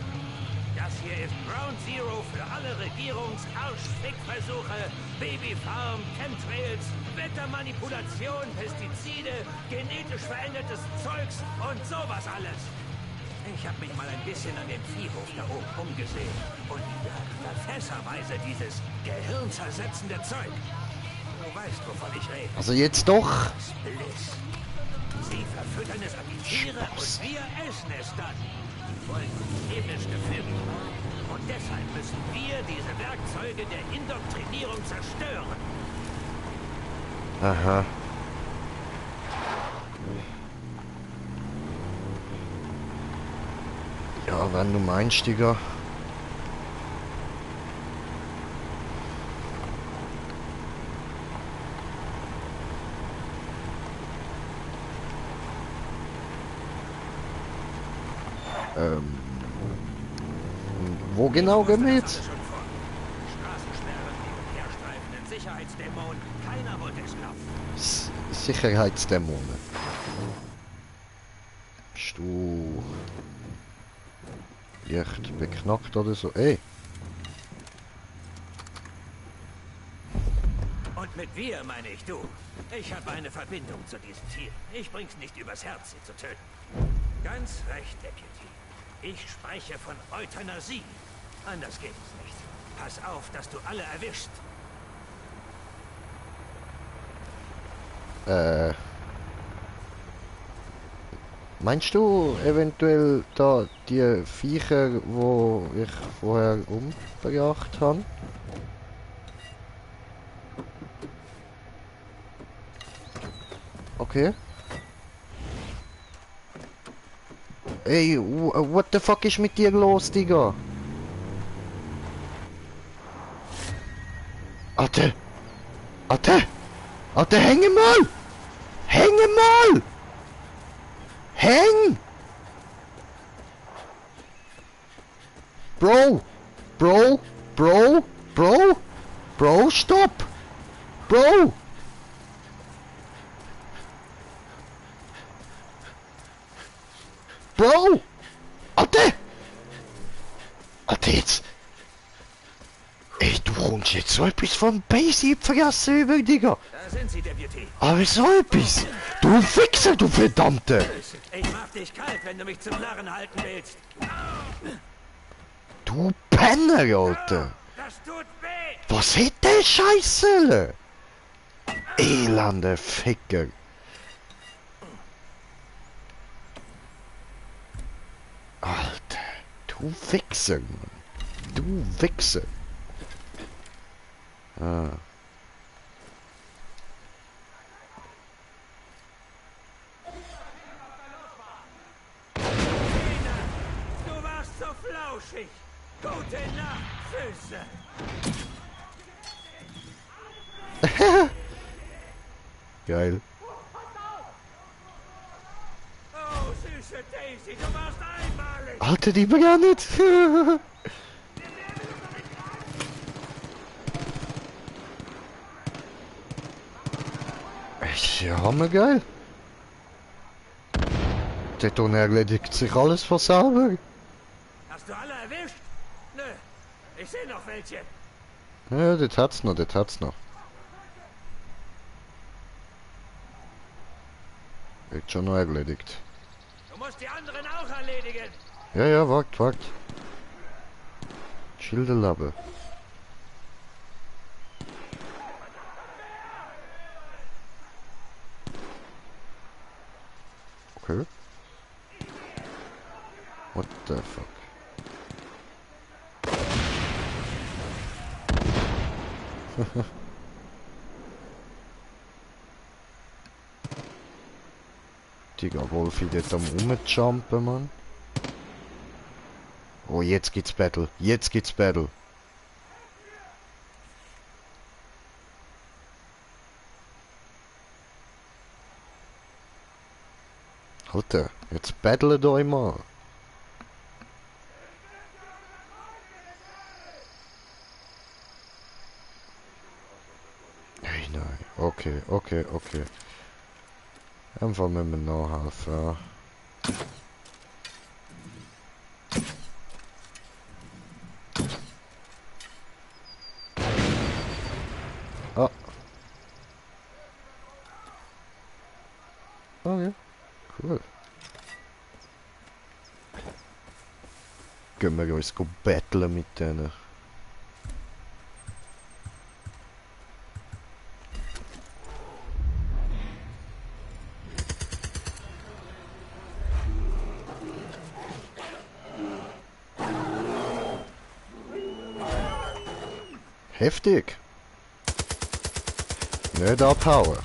Das hier ist Ground Zero für alle Regierungs-Arschfick-Versuche, Babyfarm, Chemtrails, Wettermanipulation, Pestizide, genetisch verändertes Zeugs und sowas alles. Ich habe mich mal ein bisschen an dem Viehhof da oben umgesehen und da fässerweise dieses gehirnzersetzende Zeug. Du weißt, wovon ich rede. Also jetzt doch. Das Bliss. Sie verfüttern es an die Tiere und wir essen es dann. Die Folgen chemisch gefügt. Und deshalb müssen wir diese Werkzeuge der Indoktrinierung zerstören. Aha. Ja, wenn du meinst, Digga. Wo genau gehen wir jetzt? Straßensperren, die herstreifenden Sicherheitsdämonen. Keiner wollte es glauben. Sicherheitsdämonen. Bist du leicht beknackt oder so? Ey. Und mit wir meine ich du. Ich habe eine Verbindung zu diesem Tier. Ich bring's nicht übers Herz, sie zu töten. Ganz recht, Deputy. Ich spreche von Euthanasie. Anders geht es nicht. Pass auf, dass du alle erwischst. Meinst du eventuell da die Viecher, wo ich vorher umgebracht habe? Okay. Ey, what the fuck ist mit dir los, Digga? Atte! Atte! Atte, hänge mal! Hänge mal! Häng! Bro! Bro! Bro! Bro! Bro, stopp! Bro! Bro! Alter! Alter, jetzt! Ey, du kommst jetzt so etwas von Basic vergessen über, Digga! Da sind Sie, Deputy. Aber so etwas! Du Wichser, du Verdammte! Ich mach dich kalt, wenn du mich zum Narren halten willst. Du Penner, Alter! Das tut weh. Was hat der Scheiße? Elende Ficker! Alter, du Wichser, Mann! Du Wichser! Ah. Du warst so flauschig. Gute Nacht, Füße. Geil. Oh, süße Daisy, du warst einmalig. Alter, die gar nicht! Ist ja hammergeil. Der Ton erledigt sich alles von selber. Hast du alle erwischt? Nö, ich sehe noch welche. Ja, das hat's noch, das hat's noch. Wird schon noch erledigt. Du musst die anderen auch erledigen. Ja, ja, wagt, wagt. Schilderlappe. Okay. What the fuck? Digga, Wolfi dort am rumjumpen, Mann. Oh, jetzt gibt's Battle. Jetzt gibt's Battle. Alter, jetzt battlet euch mal. Hey, nein. Okay, okay, okay. Einfach mit mir nachhelfen, ja. Ah. Okay. Cool. Gehen wir uns battlen mit denen. Heftig. Nicht abhauen.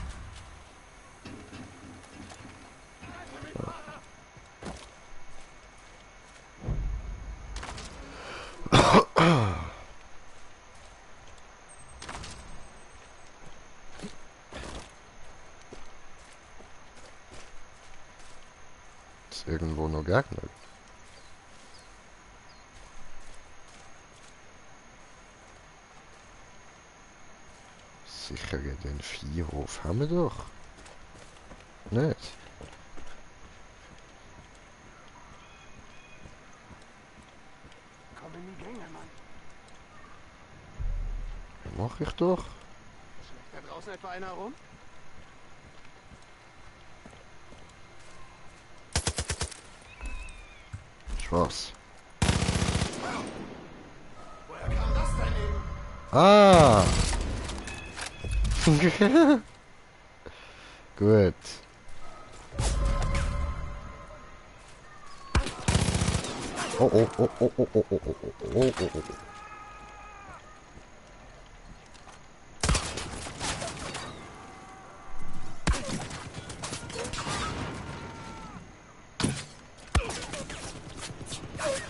Ist irgendwo noch Gegner? Sicher den Viehhof haben wir doch. Nicht? Komm in die Gänge, Mann. Mach ich doch. Da draußen etwa einer rum? Schwarz. Woher kam das denn eben? Ah! Gut. Oh, oh, oh, oh, oh, oh, oh, oh, oh, oh, oh.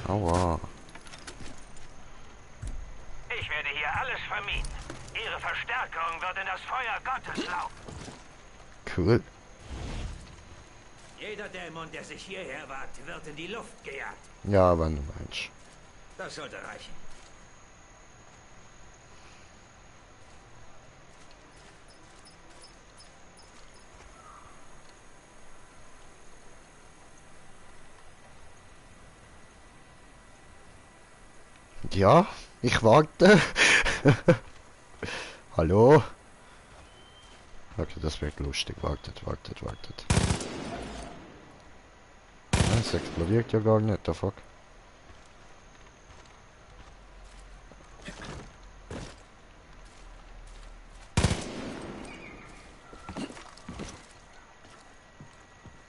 Aua. Ich werde hier alles vermieden. Ihre Verstärkung wird in das Feuer Gottes laufen. Cool. Jeder Dämon, der sich hierher wagt, wird in die Luft gejagt. Ja, wenn du meinst. Das sollte reichen. Ja, ich warte. Hallo? Okay, das wird lustig. Wartet. Es explodiert ja gar nicht, der fuck.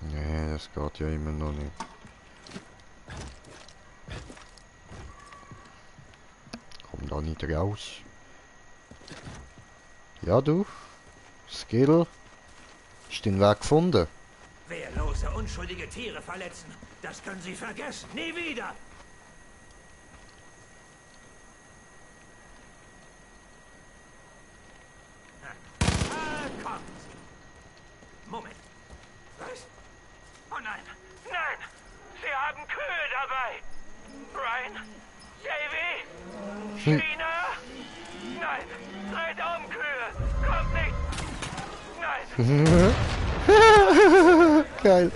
Nee, das geht ja immer noch nicht. Komm da nicht raus. Ja, du? Skill? Hast den Weg gefunden? Wehrlose, unschuldige Tiere verletzen, das können Sie vergessen. Nie wieder! Kommt! Moment. Was? Oh nein! Nein! Sie haben Kühe dabei! Ryan? Davy? China? Nein! Dreht um, Kühe! Kommt nicht! Nein! Geil.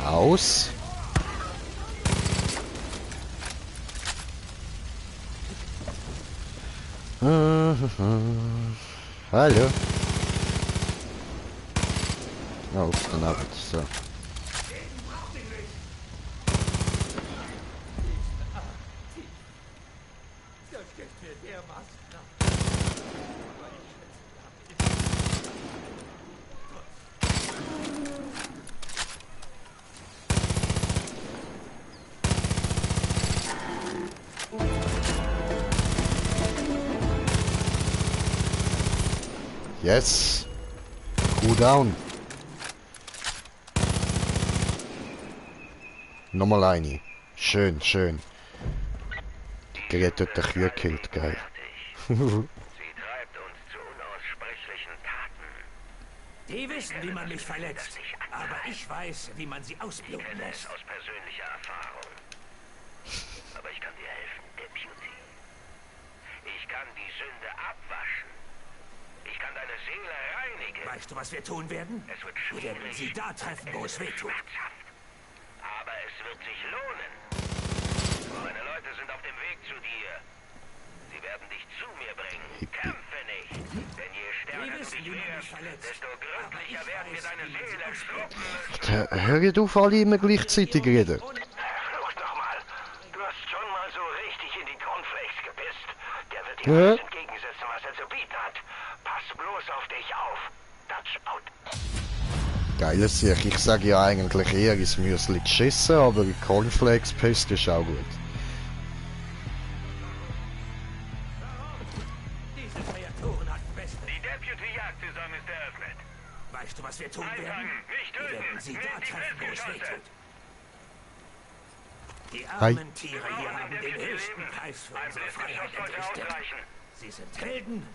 Aus. Hallo. Ja, ups, dann ab. So. Yes. Cool down. Nochmal eine. Schön, schön. Die gerettete Kühe killt, geil. Sie treibt uns zu unaussprechlichen Taten. Die wissen, wie man mich verletzt. Aber ich weiß, wie man sie ausbluten lässt. Aus persönlicher Erfahrung. Aber ich kann dir helfen, Deputy. Ich kann die Sünde abwaschen. Ich kann deine Seele reinigen. Weißt du, was wir tun werden? Es wird Wir werden schwierig. sie da treffen, wo es weh tut. Schmerzhaft. Aber es wird sich lohnen. Meine Leute sind auf dem Weg zu dir. Sie werden dich zu mir bringen. Kämpfe nicht. Denn je stärker du dich wehrst, desto gründlicher werden wir deine Seele schlucken. Hör auf, alle immer gleichzeitig reden. Fluch doch mal. Du hast schon mal so richtig in die Cornflakes gepisst. Der wird dir alles entgegensetzen, was er zu bieten hat. Pass bloß auf dich auf. Touch out. Geiles Sieg. Ich sage ja eigentlich eher ins Müsli geschissen, aber Cornflakes Pest ist auch gut. Diese Kreaturen hatten Besten. Die Deputy-Jagdsaison ist eröffnet. Weißt du, was wir tun werden? Einfangen, nicht Wir töten. werden sie da Nehmt die treffen, wo es weh Festgeschosse. tut. Die Hi. armen Tiere hier haben den höchsten Preis für unsere Freiheit entrichtet. Sie sind Helden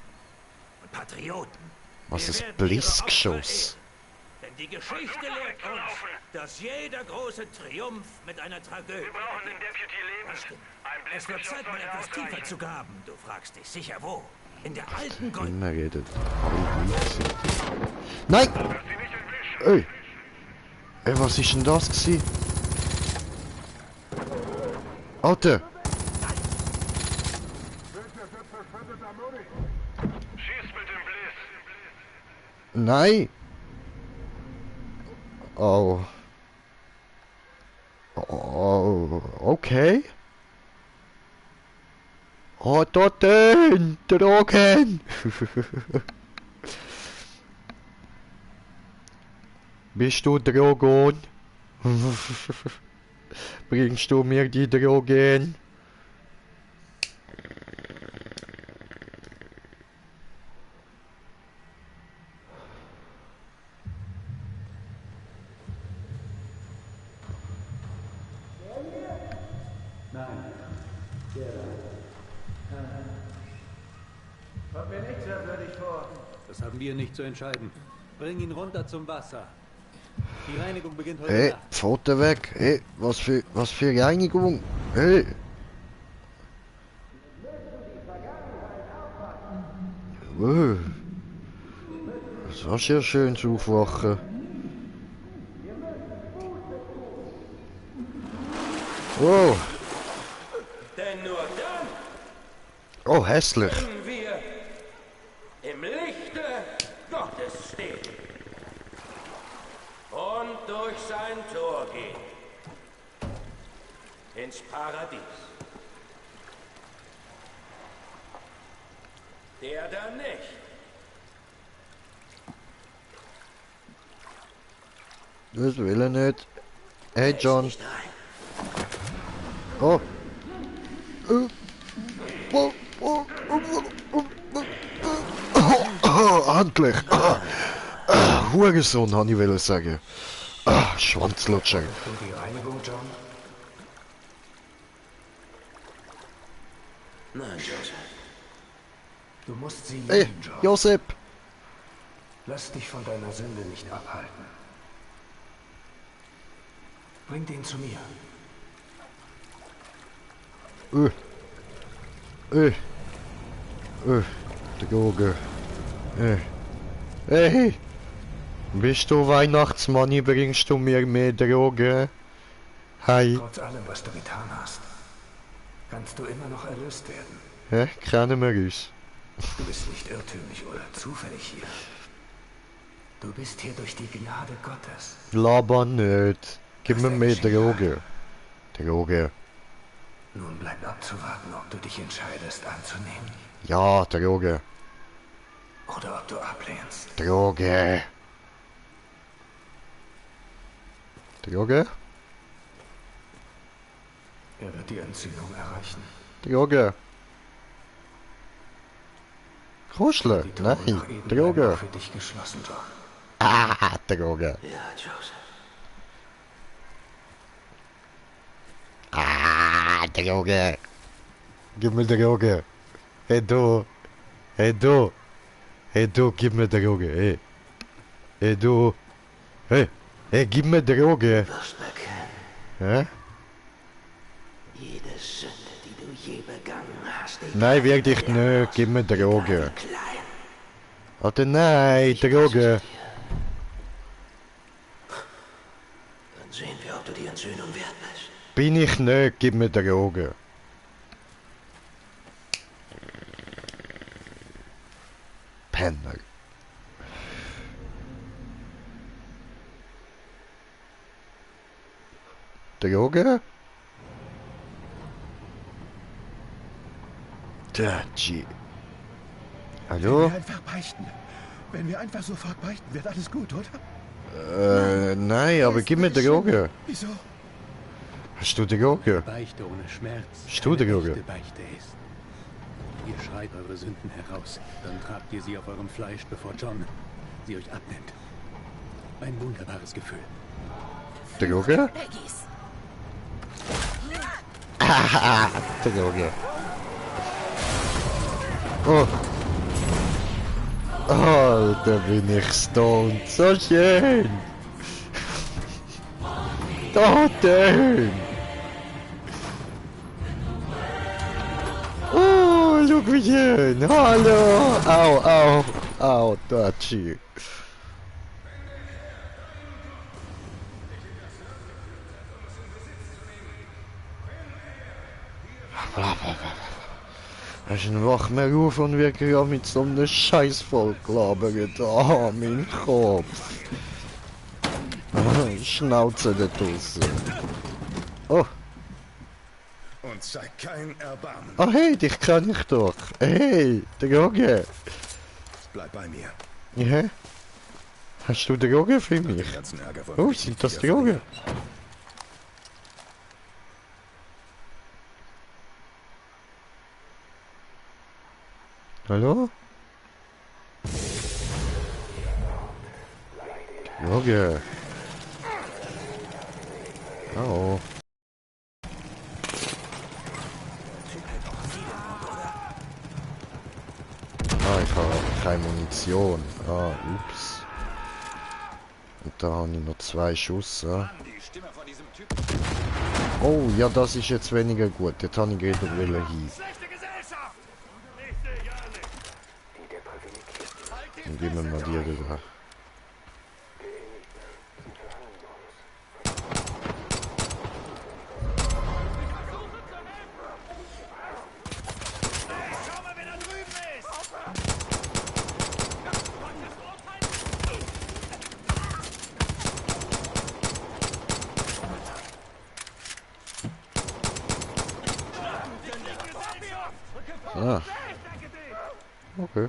und Patrioten. Was Wir ist werden ihre Blissgeschoss? Opfer ehren. Denn die Geschichte lehrt uns, dass jeder große Triumph mit einer Tragödie Wir brauchen den Deputy Das lebend. stimmt. Ein Es wird Zeit, mal sollte etwas tiefer ausreichen. zu graben. Du fragst dich sicher wo. In der alten Gold... Immer redet. Alle gleichzeitig. Nein! Ey! Ey, was ist denn das gewesen? Alter! Schieß mit dem Bliss. Nein! Oh. Oh, okay. Oh, dort den Drogen! Bist du Drogon? bringst du mir die Drogen? Kommt mir nicht sehr würdig vor. Das haben wir nicht zu entscheiden. Bring ihn runter zum Wasser. Die Reinigung beginnt heute Hey, Nacht. Pfote weg. Hey, was für Reinigung? Hey. Das war sehr schön zu aufwachen. Oh. Denn nur dann Oh, hässlich. können wir im Lichte Gottes stehen und durch sein Tor gehen ins Paradies. Der da nicht. Das will er nicht. Hey, John. Oh. Handlich. Hurensohn, habe ich wollen sagen. Schwanzlutscher. Und die Reinigung, John? Nein, Joseph. Du musst sie Hey, lieben, John. Josep. Lass dich von deiner Sünde nicht abhalten. Bring den zu mir. Droge. Hey. Bist du Weihnachtsmann, bringst du mir mehr Droge? Hi. Trotz allem, was du getan hast, kannst du immer noch erlöst werden. Hä? Kennen wir uns? Du bist nicht irrtümlich oder zufällig hier. Du bist hier durch die Gnade Gottes. Laber nicht. Gib mir mehr Droge. Droge. Nun bleibt abzuwarten, ob du dich entscheidest anzunehmen Ja, Droge. oder ob du ablehnst. Droge. Droge? Er wird die Entzündung erreichen. Droge. Kuschle. Die Tore Nein. nach Eden Droge. bleiben auch für dich geschlossen, John. Ah, Droge. Ja, Joseph. Ah, Droge. Gib mir Droge. Hey du. Hey du. Hey du, gib mir Droge. Hey. Hey du. Hey. Hey, gib mir Droge. Du wirst bekennen, Hä? jede Sünde, die du je begangen hast. Nein, wirklich nicht. Gib mir Droge. Klein. Alter, nein, Droge. Dann sehen wir, ob du die Entzündung wert bist. Bin ich nicht, gib mir Droge. Penner. Droge? Dachi. Hallo? Wenn wir einfach beichten. Wenn wir einfach sofort beichten, wird alles gut, oder? Nein, aber gib mir Droge. Wieso? Hast du Droge? Beichte ohne Schmerz. Hast du Droge? Echte Beichte ist. Ihr schreit eure Sünden heraus. Dann tragt ihr sie auf eurem Fleisch, bevor John sie euch abnimmt. Ein wunderbares Gefühl. Droge? Peggy's. Haha, Droge. Oh. Alter, bin ich stoned. So schön. Da schön. Oh, schau wie schön. Hallo. Au, au, au, Dachi. Hast du wach mehr auf und wir gerade mit so einem Scheiß voll gelabert. Ah, mein Kopf. Schnauze da draussen. Oh. Und zeig kein Erbarmen. Oh hey, dich kann ich doch. Hey, Droge. Bleib bei mir. Ja? Hast du Droge für mich? Den ganzen Ärger von Oh, mir sind nicht das hier Droge? Hallo? Junge. Oh. Ah, ich habe keine Munition. Ah, ups. Und da habe ich noch 2 Schuss. Ah. Oh, ja, das ist jetzt weniger gut. Dort habe ich gerade hin. Dann geben wir mal die rüber. Ah. Okay.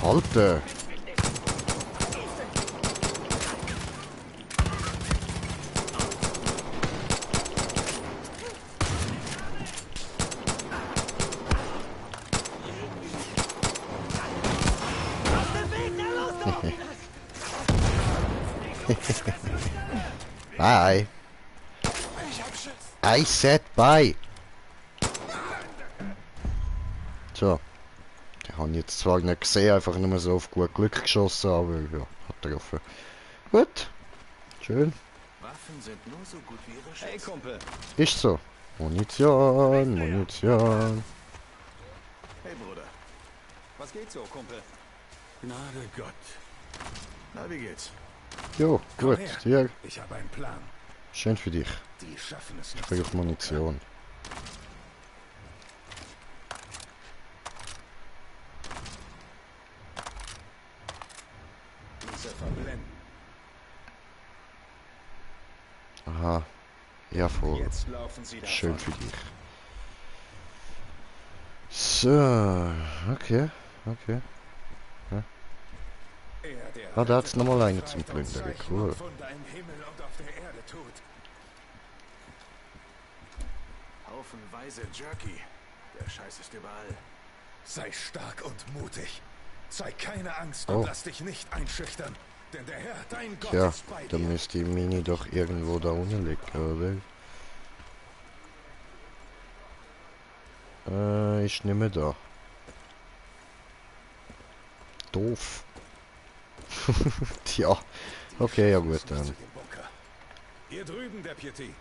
Halte! Bye. I said bye. So. Den habe ich jetzt zwar nicht gesehen, einfach nur so auf gut Glück geschossen, aber ja, hat er getroffen. Gut. Schön. Waffen sind nur so gut wie ihre Schütze. Hey Kumpel. Ist so. Munition, Munition. Hey Bruder. Was geht so, Kumpel? Gnade Gott. Na, wie geht's? Jo, gut. Hier. Ich habe einen Plan. Schön für dich. Die schaffen es Ich brauche Munition. Diese verblenden. Aha. Ja, voll. Jetzt laufen sie davon. Schön für dich. So. Okay. Okay. Ja. Ah, da hat's nochmal eine zum Plündern. Cool. Haufenweise Jerky. Der Scheiß ist überall. Sei stark und mutig. Zeig keine Angst und lass dich nicht einschüchtern. Denn der Herr, dein Gott, Ja, ist bei dir. dann müsste die Mini doch irgendwo da unten liegen, oder? Ist nicht mehr da. Doof. Tja. Okay, ja gut dann. Hier drüben, der Piety.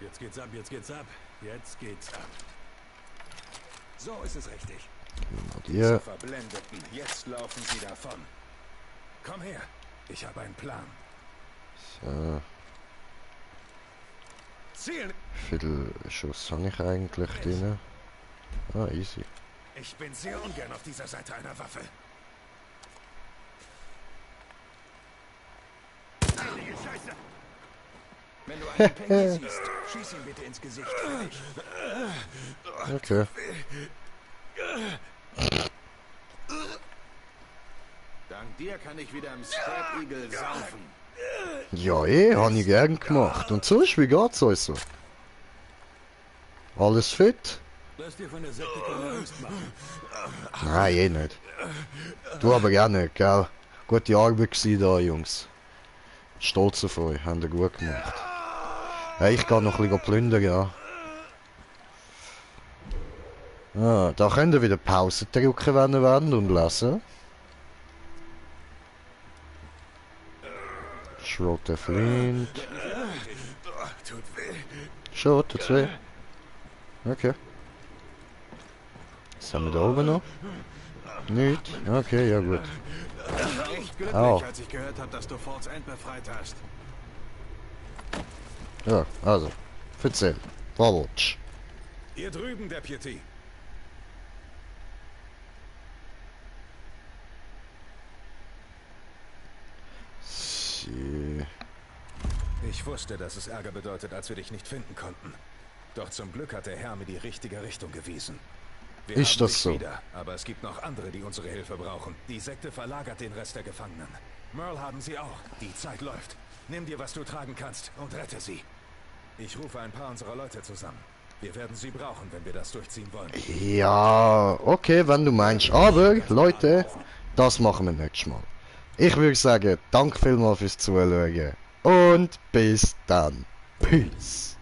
Jetzt geht's ab, jetzt geht's ab. Jetzt geht's ab. So ist es richtig. Diese Verblendeten, jetzt laufen sie davon. Komm her, ich habe einen Plan. So. Ziel! Wie viel Schuss habe ich eigentlich drin? Ah, easy. Ich bin sehr ungern auf dieser Seite einer Waffe. Heilige Scheiße! Wenn du einen Penny siehst, schieß ihn bitte ins Gesicht. Okay. Dank dir kann ich wieder im Spread Eagle saufen. Ja, habe ich gern gemacht. Und sonst, wie geht's euch so? Alles fit? Lass dir von der Sekte keine Angst machen. Nein, nicht. Du aber gerne, gell? Gute Arbeit gewesen da, Jungs. Stolz auf euch, habt ihr gut gemacht. Hey, ich gehe noch ein bisschen plündern, ja. Ah, da könnt ihr wieder Pause drücken, wenn ihr wollt und lesen. Schrot der Flint. Schon, tut's weh. Okay. Was haben wir da oben noch? Nicht? Okay, ja gut. Echt glücklich, als ich gehört habe, dass du Forts End befreit hast. Ja, also. Erzähl. Vorwärts. Hier drüben, der Piety. Ich wusste, dass es Ärger bedeutet, als wir dich nicht finden konnten. Doch zum Glück hat der Herr mir die richtige Richtung gewiesen. Wir ist haben das dich so? Wieder, aber es gibt noch andere, die unsere Hilfe brauchen. Die Sekte verlagert den Rest der Gefangenen. Merle haben sie auch. Die Zeit läuft. Nimm dir, was du tragen kannst und rette sie. Ich rufe ein paar unserer Leute zusammen. Wir werden sie brauchen, wenn wir das durchziehen wollen. Ja, okay, wenn du meinst. Aber, Leute, das machen wir nächstes Mal. Ich würde sagen, danke vielmals fürs Zuschauen. Und bis dann. Peace.